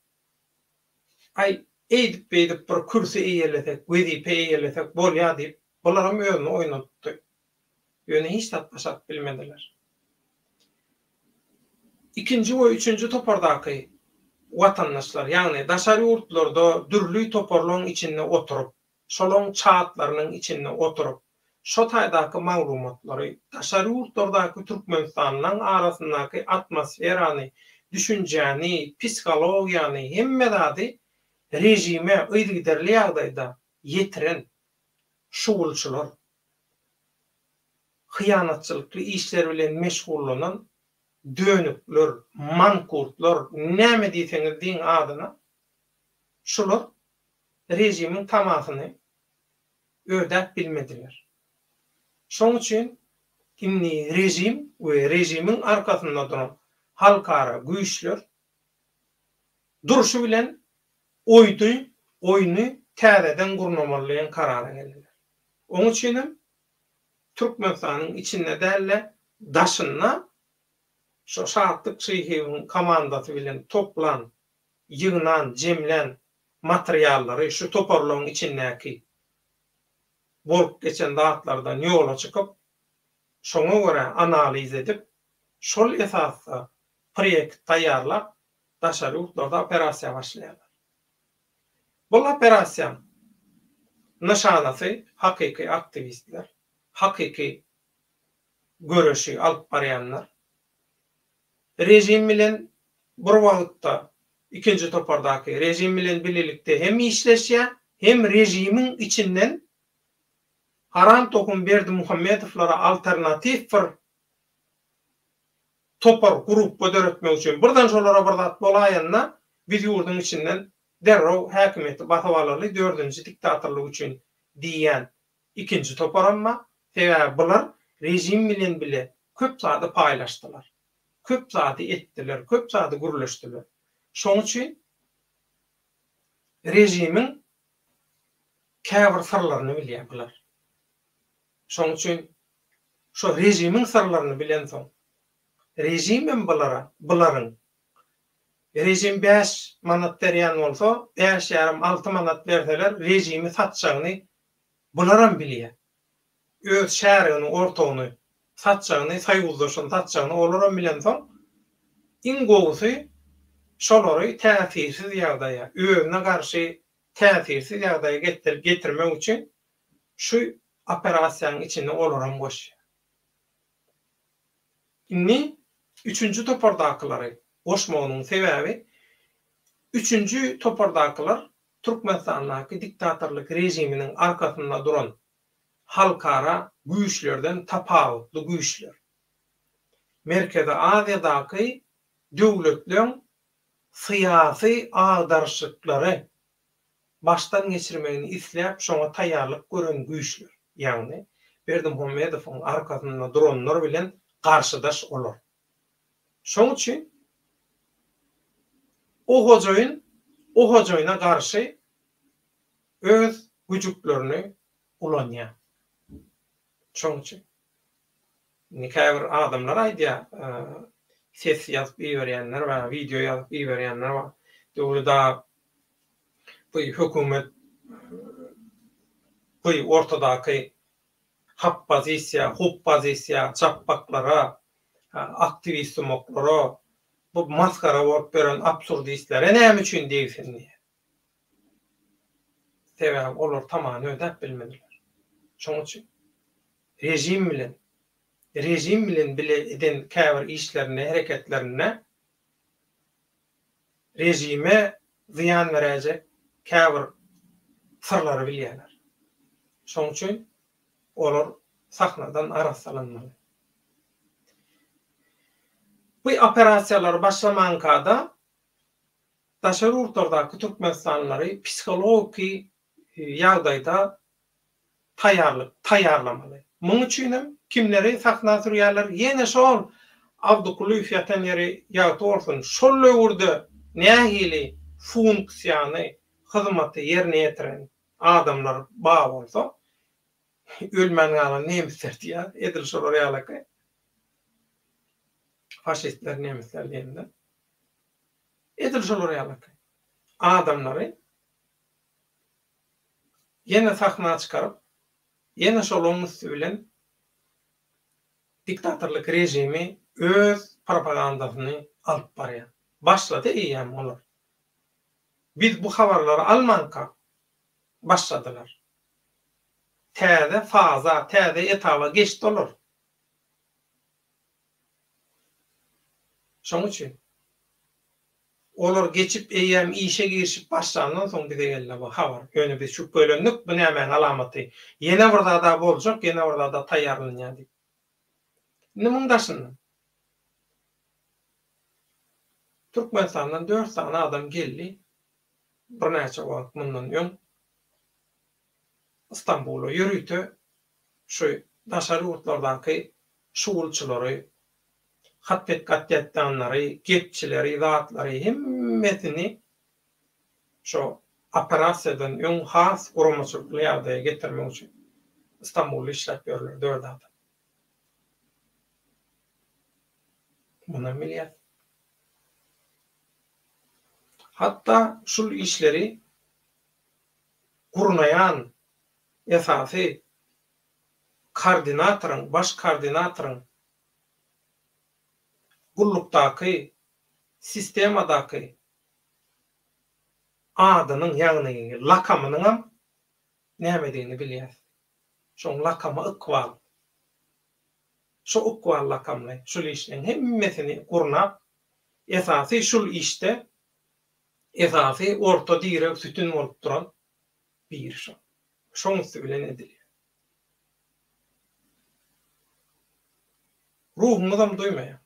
Aý, eýdip-beýdip bir kürsi eýelesek, wezipe eýelesek bolýar diýip, bularam özüni oýnatdy. Ýöne hiç zat başaryp bilmediler. Ikinji we üçünji topardaky watandaşlar, ýagny daşary ýurtlarda dürli toparlaryň içinde oturyp, şolaň çatlarynyň içinde oturyp, şo taýdaky maglumatlary, daşary ýurtlardaky türkmenistanlylaň arasyndaky atmosferany, düşünjäni, psihologiýany, hemme zady režime yzygiderli ýagdaýda ýetiren şugulçylar, hyýanatçylykly işler bilen meşgullanan dönükler, mankurtlar, näme diýseňiz diýiň adyna, şular režimiň tamasyny ödäp bilmediler. Şoň üçin indi režim we režimiň arkasynda duran halkara güýçler durşy bilen oýdy, oýny täzeden gurnamaly diýen karara geldiler. Oň üçinem Türkmenistanyň içinde däl-de, daşynda şo Şatlyk Şyhyýewiň komandasy bilen toplan, ýygnan, jemlän materiallary şu toparlaryň içindäki bolup geçen zatlardan ýola çykyp, şoňa görä analiz edip, şol esasda proýekt taýýarlap, daşary ýurtlarda operasiýa başlaýarlar. Bul operasiýaň nyşanasy hakyky aktiwistler, hakyky göreşi alyp barýanlar. Režim bilen bir wagtda ikinji topardaky režim bilen bilelikde hem işleşýär, hem režimiň içinden haram tohum Berdimuhamedowlara alternatiw bir topar, grupba döretmek üçin birden şolara bir zat bolaýanda biz ýurduň içinden derrew häkimiýeti basyp alaly dördünji diktatorlyk üçin diýýän ikinji toparam bar. Sebäbi bular režim bilen bile köp zady paýlaşdylar. Köp zady etdiler, köp zady gürleşdiler. Şoň üçin režimiň käbir syrlaryny bilýär bular. Şoň üçin şo režimiň syrlaryny bilensoň, režimem bulara, bularyň režim bäş manat berýän bolsa, bäş ýarym, alty manat berseler režimi satjagyny bularam bilýär. Öz şärigini, ortagyny satjagyny, soýuzdaşyny satjagyny olaram bilensoň, iň gowusy şolary täsirsiz ýagdaýa, özüne garşy täsirsiz ýagdaýa getirmek üçin şu. operasiýanyň içine olaram goşýar. Indi üçünji topardakylary goşmagynyň sebäbi, üçünji topardakylar Türkmenistandaky diktatorlyk režiminiň arkasynda duran halkara güýçlerden tapawutly güýçler. Merkezi Aziýadaky döwletleň syýasy agdaryşlyklary başdan geçirmegini isläp şoňa taýýarlyk gören güýçler, ýagny Berdimuhamedowyň arkasynda duranlar bilen garşydaş olar. Şoň üçin o hojaýyn o hojaýyna garşy öz güjüklerini ulanýar. Şoň üçin. Indi käbir adamlar aýdýar, ses ýazyp iberýänler bar, wideo ýazyp iberýänler bar. Döwlet aga bu hökümet bu ortadaky hoppozisiýa, huppozisiýa, çapbaklara, aktiwist-sumaklara, bu masgara bolup ýören absurdistlere näme üçin degsin diýýär. Sebäbi olar tamany ödäp bilmediler. Şonuň üçin režim bilen, režim bilen bile eden käbir işlerinde, hereketlerinde režime zyýan beräýjek käbir syrlary bilýärler. Şonuň üçin olar sahnadan arassalanmaly. Bu operasiýalar başlamankada daşary ýurtlardaky türkmenistanlylary psihologiki ýagdaýda taýýarlyk taýýarlamaly. Muň üçinem kimleri sahna sürýärler? Ýene şol Abdykulyýew ýatan ýeri ýagty bolsun, şol döwürde nähili funksiýany, hyzmaty ýerine ýetiren adamlar bar bolsa, ölmän galan nemisler diýýär, edil şolar ýalyky faşistler nemisler diýende. Edil şolar ýalyky adamlary ýene sahna çykaryp, ýene şolaryň üsti bilen diktatorlyk režimi öz propagandasyny alyp barýar. Başlady eýýäm olar. Biz bu habarlary almanka başladylar. Täze faza, täze etaba geçdi olar. Şonuň üçin olar geçip eýýäm işe girişip başlandan soň bize geldi bu habar. Ýöne biz şübhelendik, bu nämäň alamaty? Ýene bir zada boljak, ýene bir zada taýýarlanýar diýip. Indi muň daşyndan Türkmenistandan dört sany adam geldi birnäçe wagt mundan öň Stambula ýörite şu daşary ýurtlardaky şugulçylary, hat-pet gatýatýanlary, gepçileri, zatlary hemmesini şo operasiýadan öň has guramaçylykly ýagdaýa getirmek üçin Stambulda işläp ýörler dört adam. Munam bilýäs. Hatda şul işleri gurnaýan esasy koordinatoryň, baş koordinatoryň gullukdaky sistemadaky adynyň, ýagny lakamynyňam nämedigini bilýäs. Şoň lakamy Ykbal. Şo Ykbal lakamly şul işleň hemmesini gurnap, esasy şul işde esasy orta direg sütün bolup duran biri şo. Şoň üsti bilen edilýär. Ruhuňyzam duýmaýar.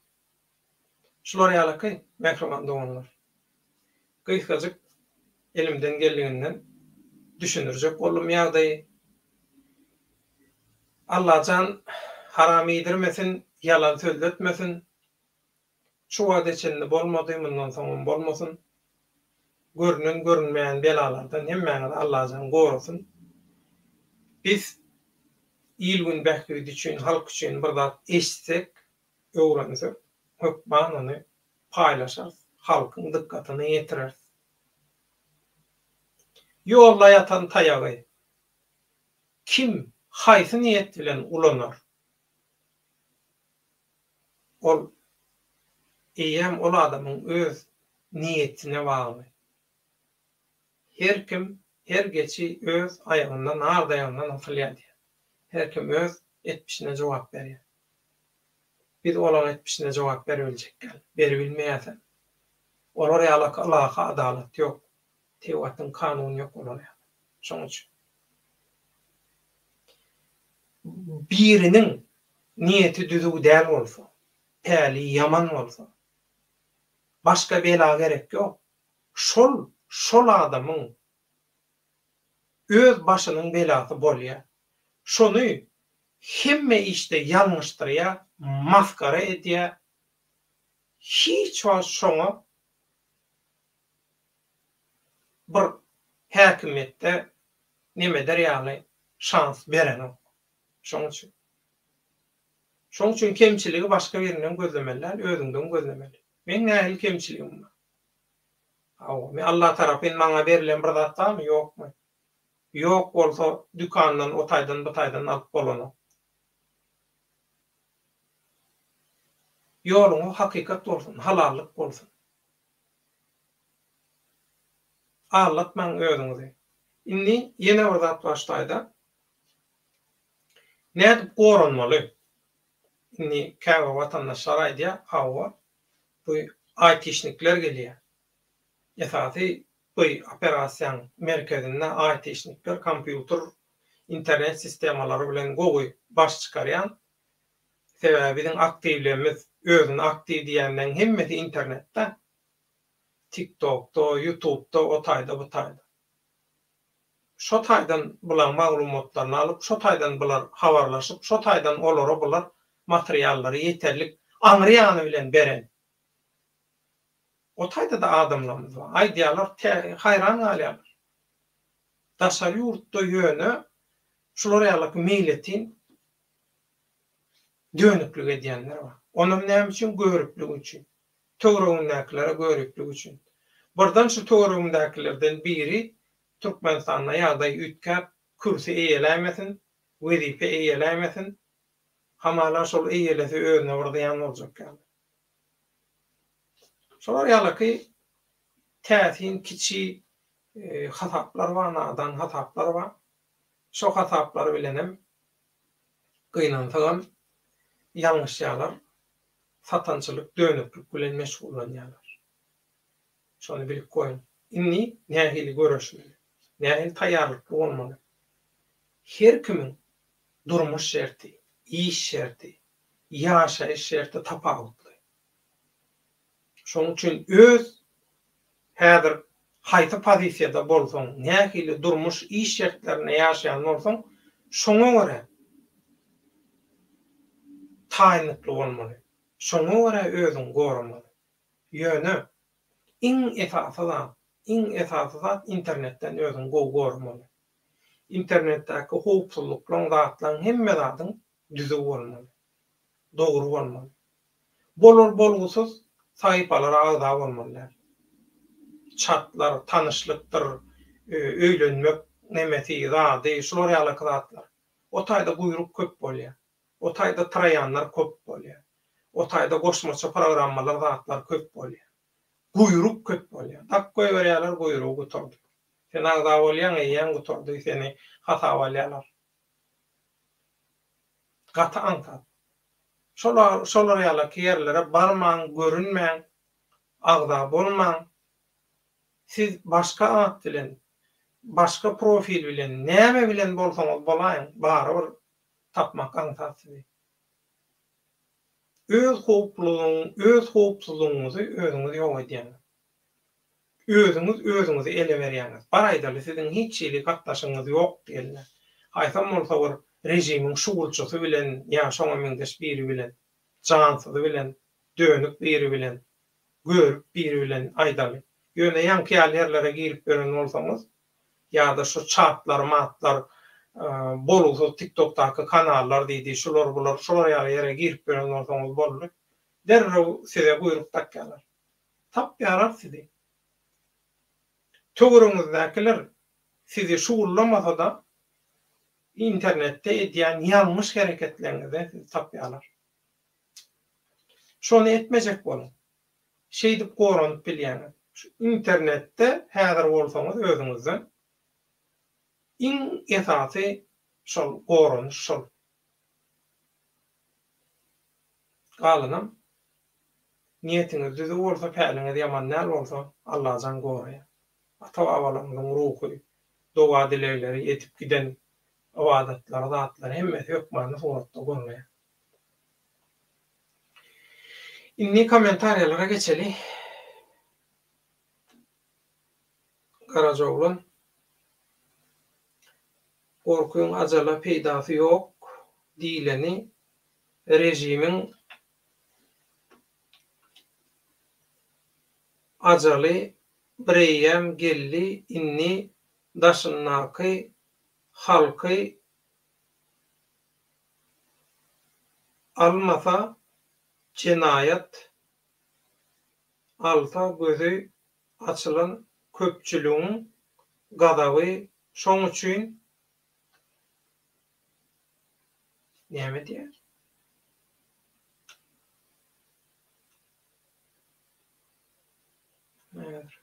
Şular ýalyky, mähriban doganlar. Gysgajyk elimden geldiginden düşündirjek boldum ýagdaýy. Allajan haram iýdirmesin, ýalan sözletmesin. Şu wagta çenli bolmady, mundan soňam bolmasyn. Görünen görünmeýän belalardan hemmäňizi Allajan gorasyn. Biz il-gün bähbidi üçin, halk üçin bir zat eşitsek, öwrensek, hökman ony paýlaşarys, halkyň dykgatyna ýetireris. Ýolda ýatan taýagy kim haýsy niýet bilen ulanar? Ol eýýäm ol adamyň öz niýetine bagly. Her kim her geçi öz aýagyndan, nar daýagyndan asylýar diýýär. Her kim öz etmişine jogap berýär. Biz olaň etmişine jogap beribiljek däl. Beribilmeýäsem. Olar ýalaky ylahy adalat ýok. Tebigatyň kanuny ýok olar ýaly. Şoň üçin. Biriniň niýeti düzüw däl bolsa, päli ýaman bolsa, başga bela gerek ýok. Şol, şol adamyň öz başynyň belasy bolýar. Şony hemme işde ýalňyşdyrýar, masgara edýär. Hiç wagt şoňa bir häkimiýetde neme eder ýaly şans berenok. Şoň üçin. Şoň üçin kemçiligi başga birinden gözlemeli däl, özüňden gözlemeli. Meň nähili kemçiligim bar? Hawa, men Alla tarapyn maňa berlen bir zat barmy, ýokmy? Ýok bolsa dükandan o taýdan bu taýdan alyp bolanok. Ýoluňyz hakykat bolsun, halallyk bolsun. Aldatmaň özüňizi. Indi ýene bir zat bar şu taýda. Nädip goranmaly? Indi käbir watandaşlar aýdýar, hawa, bu aýtişnikler gelýär. Esasy bu operasiýaň merkezinde aýtişnikler, kompýuter, internet sistemalary bilen gowy baş çykarýan. Sebäbi biziň aktiwlerimiz, özüni aktiw diýýänleň hemmesi internetde. TikTokda, YouTubeda, o taýda, bu taýda. Şo taýdan bulaň maglumatlaryny alyp, şo taýdan bular habarlaşyp, şo taýdan olara bular materiallary ýeterlik aňry ýany bilen beren. O taýda-da adamlarymyz bar. Aýdýarlar, haýran galýarlar. Daşary ýurtda ýöne şular ýalyky meýletin dönüklik edýänler bar. Onam näme üçin? Göriplik üçin. Töweregindäkilere göriplik üçin. Birden şu töweregindäkilerden biri Türkmenistanda ýagdaý üýtgäp, kürsi eýeläýmesin, wezipe eýeläýmesin, hamala şol eýelese özüne bir zyýan boljak ýaly. Şolar ýalyky täsin kiçi hasaplar bar, nadan hasaplar bar. Şo hasaplar bilenem gynansagam ýalňyşýarlar, satançylyk, dönüklik bilen meşgullanýarlar. Şony bilip goýuň. Indi nähili göreşmeli? Nähili taýýarlykly bolmaly? Her kimiň durmuş şerti, iş şerti, ýaşaýyş şerti tapawutly. Şonuň üçin öz häzir haýsy pozisiýada bolsaň, nähili durmuş, iş şertlerinde ýaşaýan bolsaň, şoňa görä taýynlykly bolmaly. Şoňa görä özüňi goramaly. Ýöne iň esasy zat, iň esasy zat internetden özüňi gowy goramaly. Internetdäki howpsuzlyklaň, zatlaň hemme zadyň düzüw bolmaly. Dogry bolmaly. Bolar bolgusyz sahypalara agza bolmaly däl. Çatlar, tanyşlykdyr, öýlenmek nemesi, zady, şular ýalaky zatlar. O taýda guýruk köp bolýar. O taýda troýanlar köp bolýar. O taýda goşmaça programmalar, zatlar köp bolýar. Guýruk köp bolýar. Dak goýberýärler, guýrugy gutardy. Sen agza bolýaň, eýýäm gutardy, seni hasaba alýarlar. Gaty aňsat. Şolar şolar ýalaky ýerlere barmaň, görünmäň, agza bolmaň. Siz başga at bilen, başga profil bilen, näme bilen bolsaňyz bolaýyň, barybir tapmak aňsat sizi. Öz howplugyň, öz howpsuzlygyňyzy özüňiz ýok edýäňiz. Özüňiz özüňizi ele berýäňiz. Bar aýdaly siziň hiç hili gatnaşygyňyz ýok diýeli. Haýsam bolsa bir režimiň şugulçysy bilen ýa şoňa meňzeş biri bilen, jansyzy bilen, dönük biri bilen, görüp biri bilen aýdaly. Ýöne ýaňky ýaly ýerlere girip ýören bolsaňyz ýa-da şu çatlar, matlar, bolgusyz tiktokdaky kanallar diýdi, şular bular şular ýaly ýere girip ýören bolsaňyz boldy. Derrew size guýruk dakýarlar. Tapýarlar sizi. Töweregiňizdäkiler sizi şugullamasa-da, internetde edýän ýalňyş hereketleriňizden sizi tapýarlar. Şony etmejek boluň. Şeýdip goranyp bilýäňiz. Şu internetde häzir bolsaňyz özüňizden iň esasy. Şol goranyş şol. Galanam niýetiňiz düzüw bolsa, päliňiz ýaman däl bolsa, Allajan goraýar. Ata-babalaryňyzyň ruhy, doga-dilegleri, edip giden ybadatlary, zatlary hemmesi hökmany suratda goraýar. Indi kommentariýalara geçeli. Garajaoglan. Gorkyň ajala peýdasy ýok diýleni režimiň ajaly bireýýäm geldi indi daşyndaky halky almasa jenaýat alsa gözi açylan köpçüligiň gazaby şoň üçin näme diýýär? Häzir.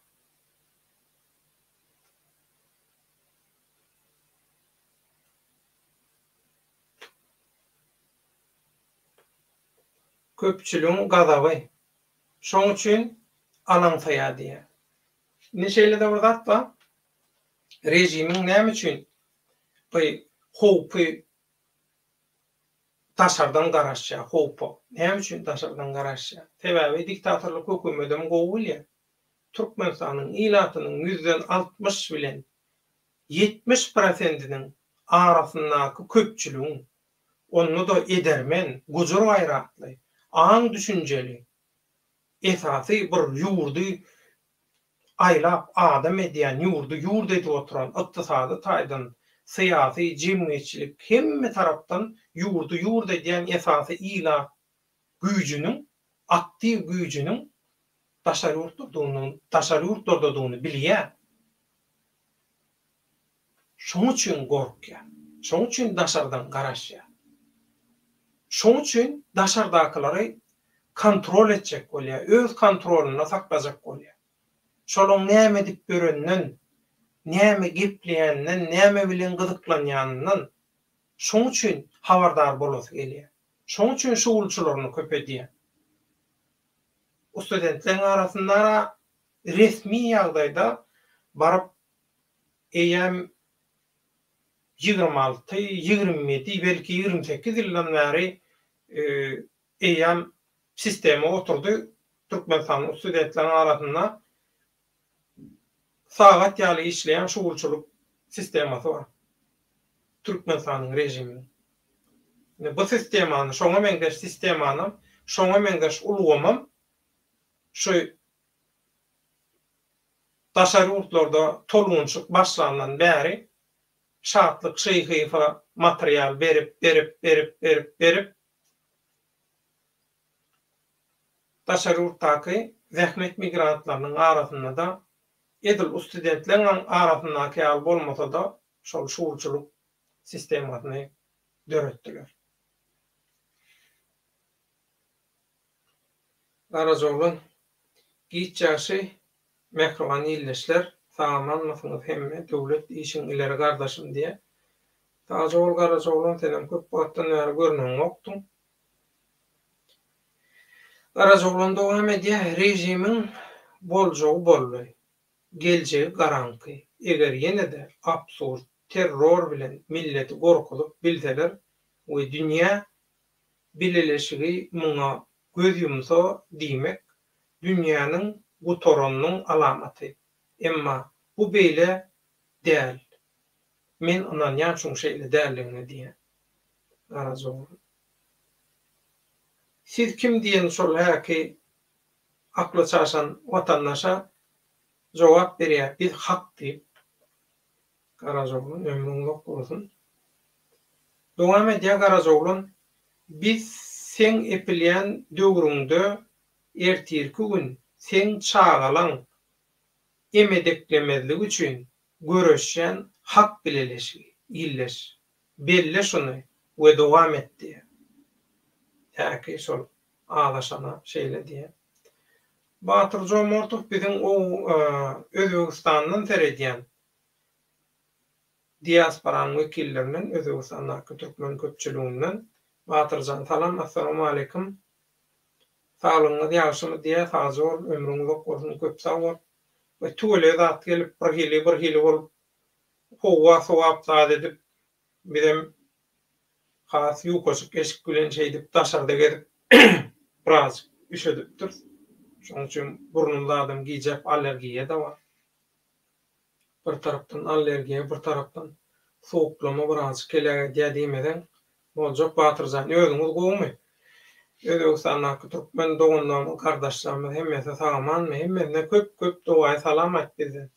Köpçüligiň gazaby. Şoň üçin alaňsaýar diýýär. Indi şeýle-de bir zat bar. Režimiň näme üçin bu howpy daşardan garaşýar, howpa? Näme üçin daşardan garaşýar? Sebäbi diktatorlyk hökümedem gowy bilýär. Türkmenistanyň ilatynyň ýüzden 60 bilen 70 prosentiniň arasyndaky köpçüligiň, onda-da edermen, gujur-gaýratly, aň-düşünjeli, esasy bir ýurdy aýlap adam edýän, ýurdy ýurt edip oturan, ykdysady taýdan, syýasy, jemgyýetçilik hemme tarapdan ýurdy ýurt edýän esasy ilat güýjüniň, aktiw güýjüniň daşary ýurtlardygyny, daşary ýurtlardadygyny bilýär. Şoň üçin gorkýar. Şoň üçin daşardan garaşýar. Şoň üçin daşardakylary kontrol etjek bolýar, öz kontrolynda saklajak bolýar. Şolaň näme edip ýöreninden, näme gepleýäninden, näme bilen gyzyklanýanyndan şoň üçin habardar bolasy gelýär. Şoň üçin şugulçylaryny köpedýär. O studentleň arasynda resmi ýagdaýda baryp eýýäm 26, 27, belki 28 ýyldan bäri eýýäm sistema oturdy. Türkmenistanyň studentleriň arasynda sagat ýaly işleýän şugulçylyk sistemasy bar. Türkmenistanyň režiminiň. Indi bu sistemany, şoňa meňzeş sistemanam, şoňa meňzeş ulgamam şu daşary ýurtlarda tolgunşyk başlandan bäri Şatlyk Şyhyýewe material berip, berip, berip, berip, berip, daşary ýurtdaky zähmet migrantlarynyň arasynda-da, edil u studentleň arasyndaky ýaly bolmasa-da, şol şugulçylyk sistemasyny döretdiler. Garajaoglan, Giç ýagşy mähriban ildeşler, sag-amanmysyňyz hemme, döwlet işiň ileri gardaşym diýýä. Sagja bol Garajaoglan senem köp wagtdan bäri görneňokdyň. Garajaoglan dowam edýär, Režimiň boljagy boldy. Geljegi garaňky. Eger ýene-de absurd terror bilen milleti gorkuzyp bilseler we dünýä bileleşigi muňa göz ýumsa diýmek dünýäniň gutaranynyň alamaty. Emma bu beýle däl. Men ynanýan şuň şeýle däldigine diýýär. Garajaoglan. Siz kim diýen şol häki akly çaşan watandaşa jogap berýär, biz hak diýip. Garajaoglan ömrüň uzak bolsun. Dowam edýär Garajaoglan, biz seň epilýän döwrüňde ertirki gün seň çagalaň emedeklemezligi üçin göreşýän hak bileleşigi, illeş. Belle şuny we dowam et diýýär. Häki şol azaşana şeýle diýýär. Batyr Jomortow biziň Özbegistandan seredýän. Diasporanyň wekillerinden, Özbegistandaky türkmen köpçüliginden Batyrjan salam, Assalamualeýkum. Saglygyňyz ýagşymy diýýär, sagja bol, ömrüň uzak bolsun, köp sag bol. We tüweley zat gelip birhili birhili bolup howwa sowap zat edip bizem has ýukajyk eşik bilen şeýdip daşarda gezip birazjyk üşedipdiris. Şonuň üçin burnum zadam gijäp allergiýa-da bar. Bir tarapdan allergiýa, bir tarapdan sowuklama birazjyk heläk edýär diýmeseň boljak Batyrjan özüňiz gowumy? Özbegistandaky türkmen doganlarymyz gardaşlarymyz hemmesi sag-amanmy? Hemmesine köp köp dogaýy salam aýt bizden.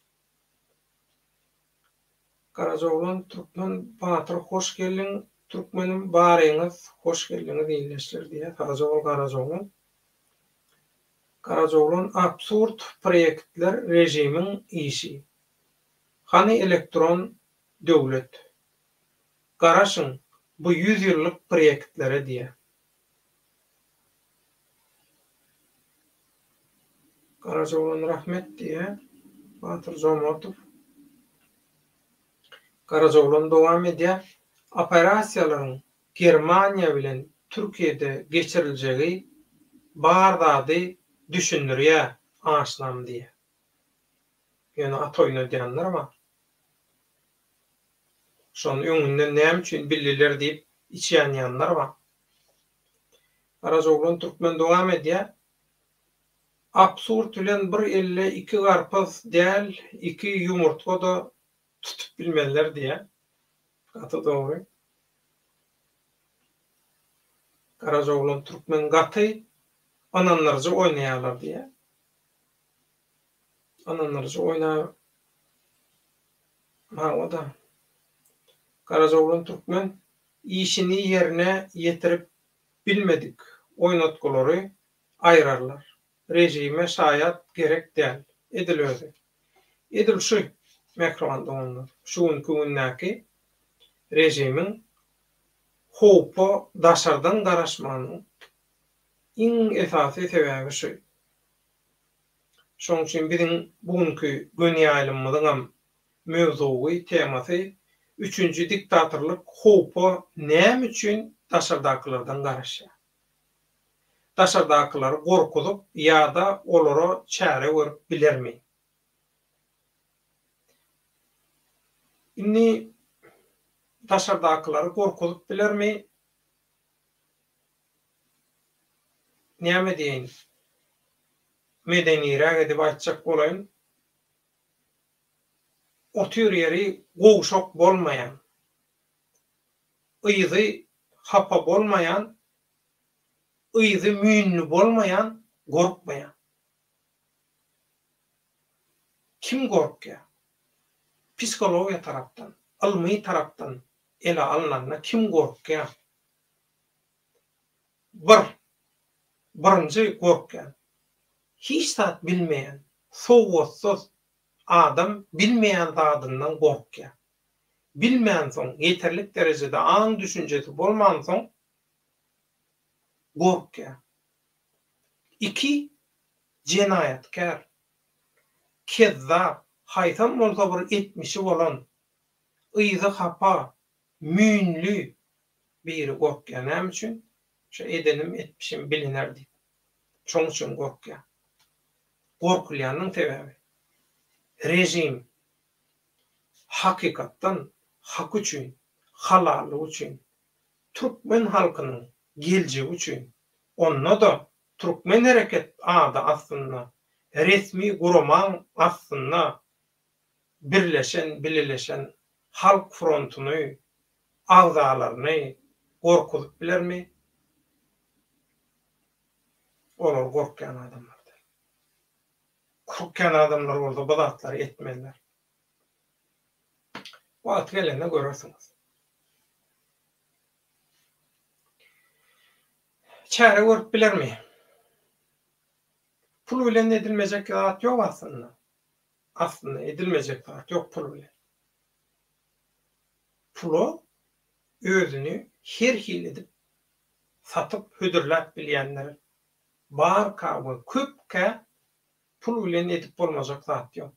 Garajaoglan Türkmen batyr hoş geldiň Türkmenim baryňyz hoş geldiňiz ildeşler diýýär sagja bol Garajaoglan. Garajaoglan absurd proýektler režimiň işi. Hany elektron döwlet. Garaşyň bu ýüz ýyllyk proýektlere diýýär. Garajaoglan rahmet diýýär. Batyr Jomartow. Garajaoglan dowam edýär. Operasiýalaryň Germaniýa bilen Türkiýede geçiriljegi bar zady düşündirýä aşnam diýýä. Ýöne at oýnadýanlar bar. Şony öňünden näme üçin bildiler diýip içi ýanýanlar bar. Garajaoglan Türkmen dowam edýä. Absurd bilen bir elde iki garpyz däl iki ýumurtga-da tutup bilmezler diýýä. Gaty dogry. Garajaoglan Türkmen gaty ynandyryjy oýnaýarlar diýýär. Ynandyryjy oýna Hawa-da. Garajaoglan Türkmen işini ýerine ýetirip bilmedik oýnatgylary aýrarlar. Režime şaýat gerek däl. Edil özi. Edil şu, mähriban doganlar, şu günki gündäki režimiň howpa daşardan garaşmagynyň iň esasy sebäbi şu. Şonuň üçin biziň bu günki göni ýaýlymymyzyňam mewzugy, temasy üçünji diktatorlyk howpa näme üçin daşardakylardan garaşýar? Daşardakylary gorkuzyp ýa-da olara çäre görüp bilermi? Indi daşardakylary gorkuzyp bilermi? Näme diýeýin? Medeniräk edip aýtjak bolaýyn. Otyr ýeri gowşak bolmaýan, yzy hapa bolmaýan, yzy müýnli bolmaýan gorkmaýar. Kim gorkýar? Psihologiýa tarapdan, ylmy tarapdan ele alnanda kim gorkýar? Bir, birinji gorkýan, hiç zat bilmeýän, sowatsyz adam bilmeýän zadyndan gorkýar. Bilmänsoň, ýeterlik derejede aň-düşünjesi bolmansoň gorkýar. Iki, jenaýatkär, kezzap, haýsam bolsa bir etmişi bolan, yzy hapa, müýnli biri gorkýar. Näme üçin? Şu edenim, etmişim biliner diýip. Şoň üçin gorkýar. Gorkulýanynyň sebäbi, režim hakykatdan hak üçin, halallyk üçin, türkmen halkynyň geljegi üçin, onda-da Türkmen hereket ady astynda, resmi guramaň astynda birleşen, bileleşen Halk frontuny, agzalaryny gorkuzyp bilermi? Olar gorkýan adamlar däl. Gorkýan adamlar bolsa bu zatlary etmezler. Wagty gelende görersiňiz. Çäre görüp bilermi? Pul bilen edilmejek zat ýok aslynda. Aslynda edilmejek zat ýok pul bilen. Pula özüni her hili edip satyp hödürläp bilýänler barka we köpkä pul bilen edip bolmajak zat ýok.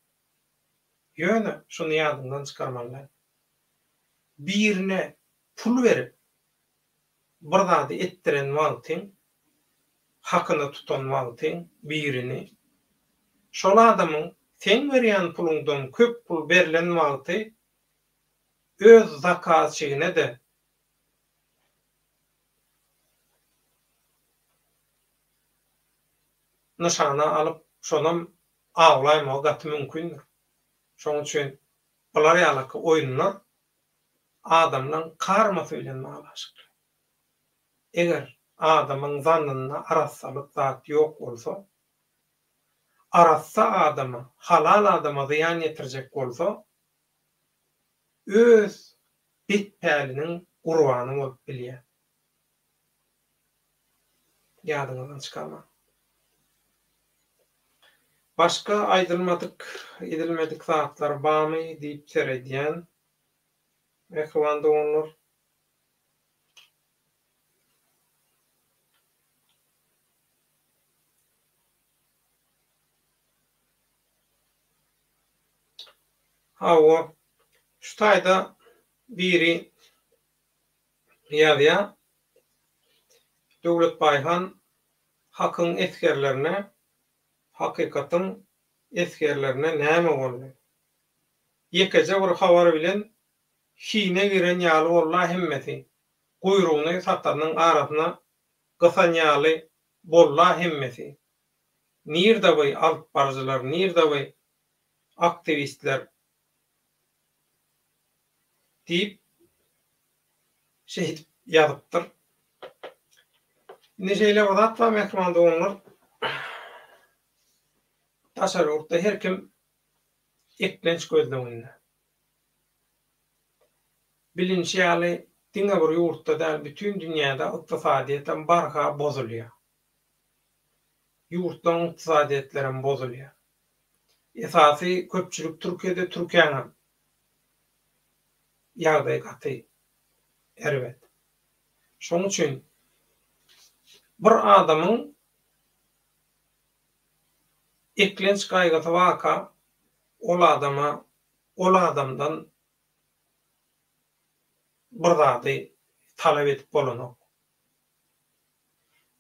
Ýöne şuny ýadyňdan çykarmaly däl. Birine pul berip bir zady etdiren wagtyň, hakyna tutan wagtyň birini, şol adamyň seň berýän puluňdan köp pul berlen wagty öz zakazçigine-de nyşana alyp şonam awlaýmagy gaty mümkindir. Şoň üçin bular ýalaky oýunlar adamlaň karmasy bilen baglanyşykly. Eger adamyň zannynda arassalyk zat ýok bolsa, arassa adama, halal adama zyýan ýetirjek bolsa, öz bet päliniň gurbany bolup bilýär. Ýadyňyzdan çykarmaň. Başga aýdylmadyk, edilmedik zatlar barmy diýip seredýän, mähriban doganlar. Hawa, şu taýda biri ýazýar, Döwlet Baýhan Hakyň esgerlerine, hakykatyň esgerlerine näme boldy? Ýekeje bir habar bilen hine giren ýaly bolla hemmesi. Guýrugyny satanyň arasyna gysan ýaly bolla hemmesi. Nirde by alyp baryjylar nirde by aktiwistler diýip şeýdip ýazypdyr. Indi şeýle bir zat bar mähriban doganlar. Daşary ýurtda her kim eklenç gözleginde. Bilinşi ýaly, diňe bir ýurtda däl, bütin dünýäde ykdysadyýetem barha bozulýar. Ýurtlaryň ykdysadyýetlerem bozulýar. Esasy köpçülik Türkiýede, Türkiýäňem ýagdaýy gaty erbet. Şonuň üçin bir adamyň eklenç gaýgysy barka, ol adama ol adamdan bir zady talap edip bolanok.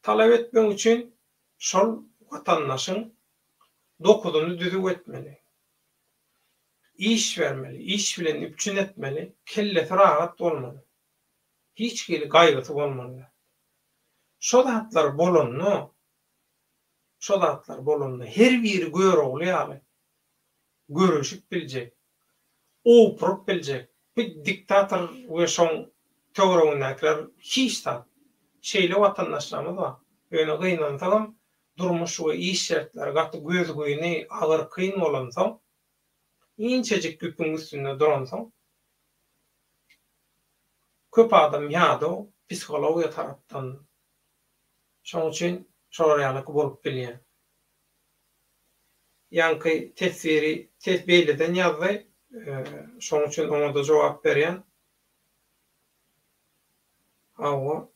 Talap etmek üçin şol watandaşyň dokuzyny düzüw etmeli. Iş bermeli, iş bilen üpjün etmeli, kellesi rahat bolmaly. Hiç hili gaýgysy bolmaly däl. Şo zatlar bolanda, şo zatlar bolanda her biri Görogly ýaly göreşip biljek, opuryp biljek bu diktator we şoň töweregindäkiler hiç zat. Şeýle watandaşlarymyz bar. Ýöne gynansagam durmuş we iş şertleri gaty gözgyny, agyr, kyn bolansoň, inçejik ýüpüň üstünde duransoň, köp adam ýadaw, psihologiýa tarapdan. Şoň üçin şolar ýalyky bolup bilýär. Ýaňky teswiri tes beýleden ýazdy. Şoň üçin oňa-da jogap berýän. Hawa.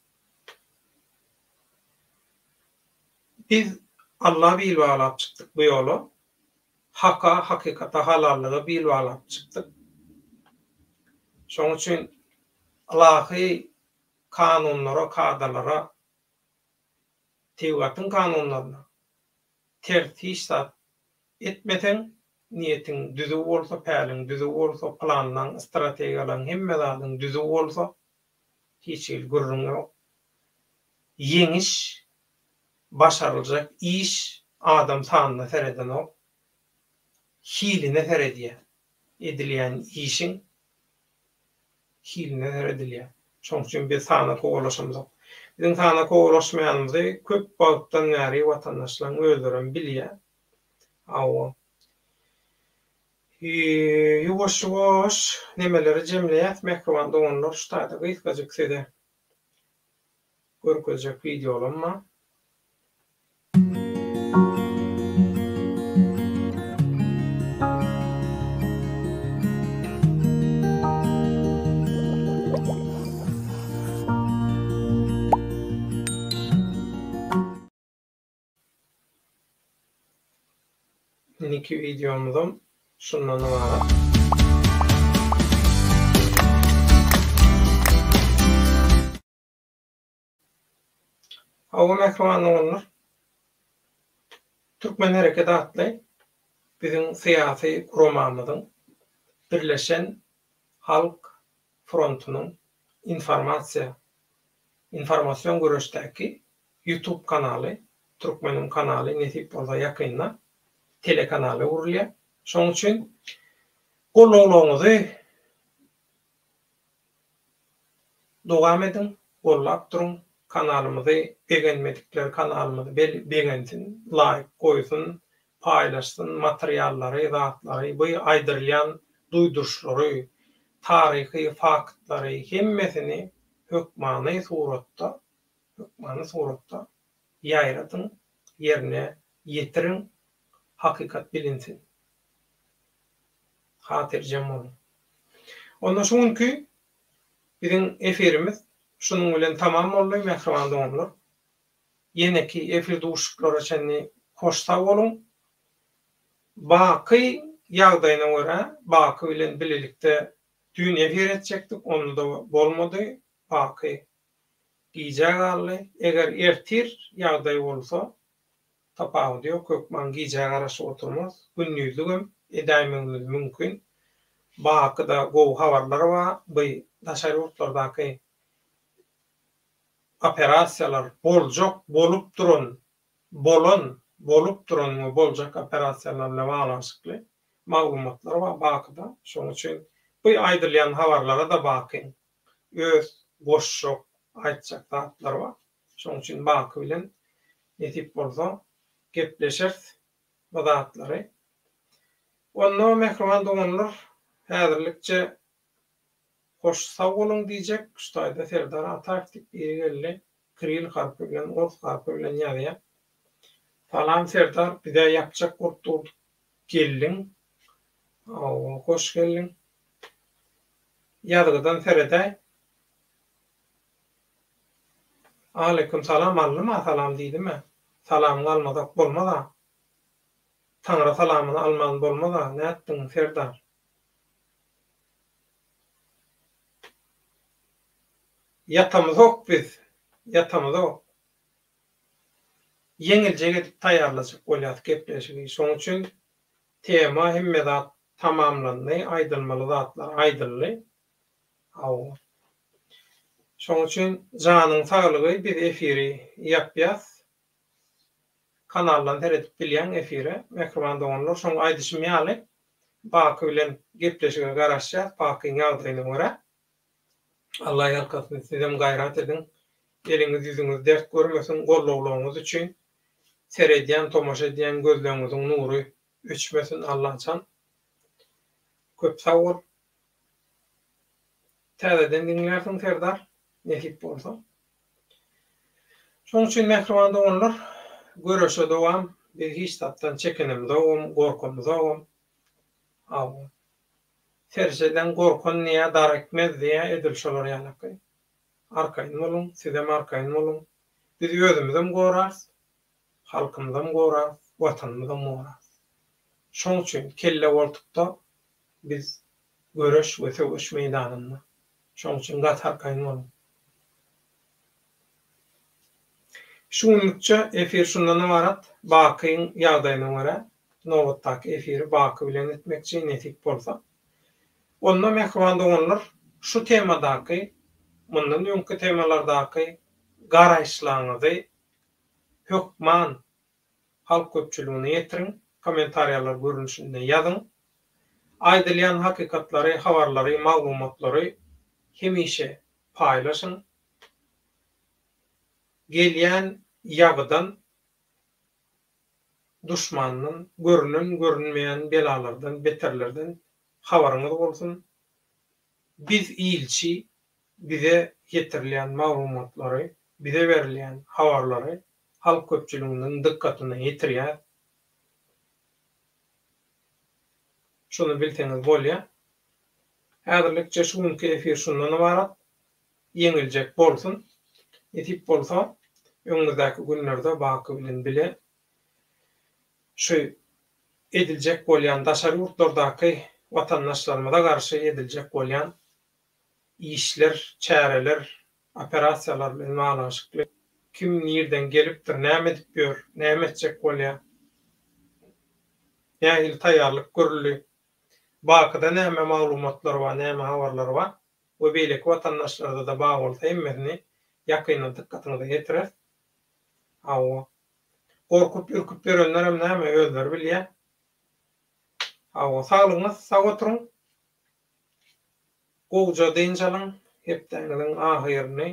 Biz Alla bil baglap çykdyk bu ýola. Haka, hakykata, halallyga bil baglap çykdyk. Şoň üçin ylahy kanunlara, kadalara Tebigatyň kanunlaryna ters hiç zat etmeseň, niýetiň düzüw bolsa, päliň düzüw bolsa, planlaň, strategiýalaň, hemme zadyň düzüw bolsa, hiç hili gürrüň ýok. Ýeňiş, başaryljak iş adam sanyna seredenok, hiline seredýär. Edilýän işiň hiline seredilýär. Şonuň üçin biz sana kowalaşamzok. Biziň sana kowalaşmaýanymyzy köp wagtdan bäri watandaşlaryň özlerem bilýär. Hawa. Ýuwaş-ýuwaş nemeleri jemleýäs mähriban doganlar şu taýda gysgajyk size görkezjek wideolam bar. Indiki wideomyzam şundan ybarat. Hawa mähriban doganlar. Türkmen Hereketi atly biziň syýasy guramamyzyň Birleşen Halk frontunyň informasiýa informasion göreşdäki Youtube kanaly Türkmeniň kanaly nesip bolsa ýakynda telekanala öwrülýär. Şonuň üçin gollaglaryňyzy Dowam ediň gollap duruň kanalymyzy begenmedikler kanalymyzy begensin laýk goýsun paýlaşsyn materiallary zatlary bu aýdyrylýan duýduryşlary taryhy faktlary hemmesini hökmany suratda hökmany suratda ýaýradyň ýerine ýetiriň hakykat bilinsin. Hatyrjem boluň. Onda şu günki biziň efirimiz şunuň bilen tamam boldy, mähriban doganlar. Ýeneki efir duşuşyklara çenli hoş sag boluň. Baky ýagdaýyna görä, Baky bilen bilelikde düýn efir etjekdik, onda-da bolmady. Baky gijä galdy. Eger ertir ýagdaý bolsa, Tapawudy ýok, hökman gijä garaşyp oturmaz. Gündizligem edäýmegimiz mümkin. Bakyda gowy habarlar bar. By daşary ýurtlardaky operasiýalar boljak, bolup duran, bolan, bolup duran we boljak operasiýalar bilen baglanyşykly maglumatlar bar Bakyda. Şonuň üçin by aýdylýan habarlara-da Bakyň öz goşjak, aýtjak zatlary bar. Şonuň üçin Baky bilen nesip bolsa gepleşeris bu zatlary. Onda mähriban doganlar häzirlikçe hoş sag boluň diýjek. Şu taýda Serdar Ataýew diýip biri geldi. Kiril harpy bilen ors harpy bilen ýazýar. Salam Serdar bizä ýapjak bolup durduk geldiň. Hawa hoş geldiň. Ýazgydan seredäý. Aleýkum salam aldyma salam diýdimä salamyňy almasak bolmaza Taňry salamyny alman bolmaza nätdiň Serdar. Ýatamyzok biz ýatamyzok. Ýeňiljek edip taýýarlajak bolýas gepleşigi şoň üçin tema hemme zat tamamlandy aýdylmaly zatlar aýdyldy. Hawa. Şoň üçin janyň saglygy biz efiri ýapýas. Kanaldan seredip bilýäň efire mähriban doganlar şoň aýdyşym ýaly Baky bilen gepleşige garaşýas Bakyň ýagdaýyna görä. Alla ýalkasyn sizem gaýrat ediň eliňiz ýüzüňiz dert görmesin gollawlaryňyz üçin seredýän tomaşa edýän gözleňiziň nury öçmesin Allajan köp sag bol. Täzeden diňlärsiň Serdar, nesip bolsa. Şoň üçin mähriban doganlar, göreşe dowam, biz hiç zatdan çekinemzogam, gorkamyzogam. Hawa. Serişdeden gorkan diýýär, dar ekmez diýýär, edil şolar ýalaky. Arkaýyn boluň, sizem arkaýyn boluň. Biz özümizem gorarys, halkymyzam gorarys, watanymyzam gorarys. Şoň üçin kelle goltukda biz göreş we söweş meýdanynda. Şonuň üçin gaty arkaýyn boluň. Şu günlükçe efir şundan ybarat. Bakyň ýagdaýyna görä nobatdaky efiri Baky bilen etmekçi nesip bolsa. Onda mähriban doganlar şu temadaky mundan öňki temalardaky garaýyşlaryňyzy hökman halk köpçüligine ýetiriň, kommentariýalar görnüşinde ýazyň. Aýdylýan hakykatlary, habarlary, maglumatlary hemişe paýlaşyň. Gelýän ýagydan, duşmandan, görünen, görünmeýän belalardan, beterlerden habaryňyz bolsun. Biz ilçi, bize ýetirilýän maglumatlary, bize berilýän habarlary halk köpçüliginiň dykgatyna ýetirýär. Şuny bilseňiz bolýar. Häzirlikçe şu günki efir şundan ybarat. Ýeňiljek bolsun. Nesip bolsa, öňümizdäki günlerde Baky bilen bile şu ediljek bolýan daşary ýurtlardaky watandaşlarymyza garşy ediljek bolýan işler, çäreler, operasiýalar bilen baglanyşykly. Kim nirden gelipdir, näme edip ýör, näme etjek bolýar? Nähili taýýarlyk görüldi? Bakyda näme maglumatlar bar, näme habarlar bar we beýleki watandaşlarda-da bar bolsa hemmesini ýakynda dykgatyňyza ýetireris. Hawa. Gorkup-ürküp ýörenlerem näme özleri bilýär. Hawa, saglygyňyz sag oturyň. Gowuja dynç alyň, hepdäňiziň ahyryny,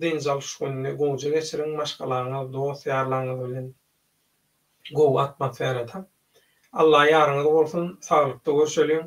dynç alyş gününi gowuja geçiriň maşgalaňyz, dost-ýarlaryňyz bilen gowy atmosferada. Alla ýaryňyz bolsun, saglykda görşeliň.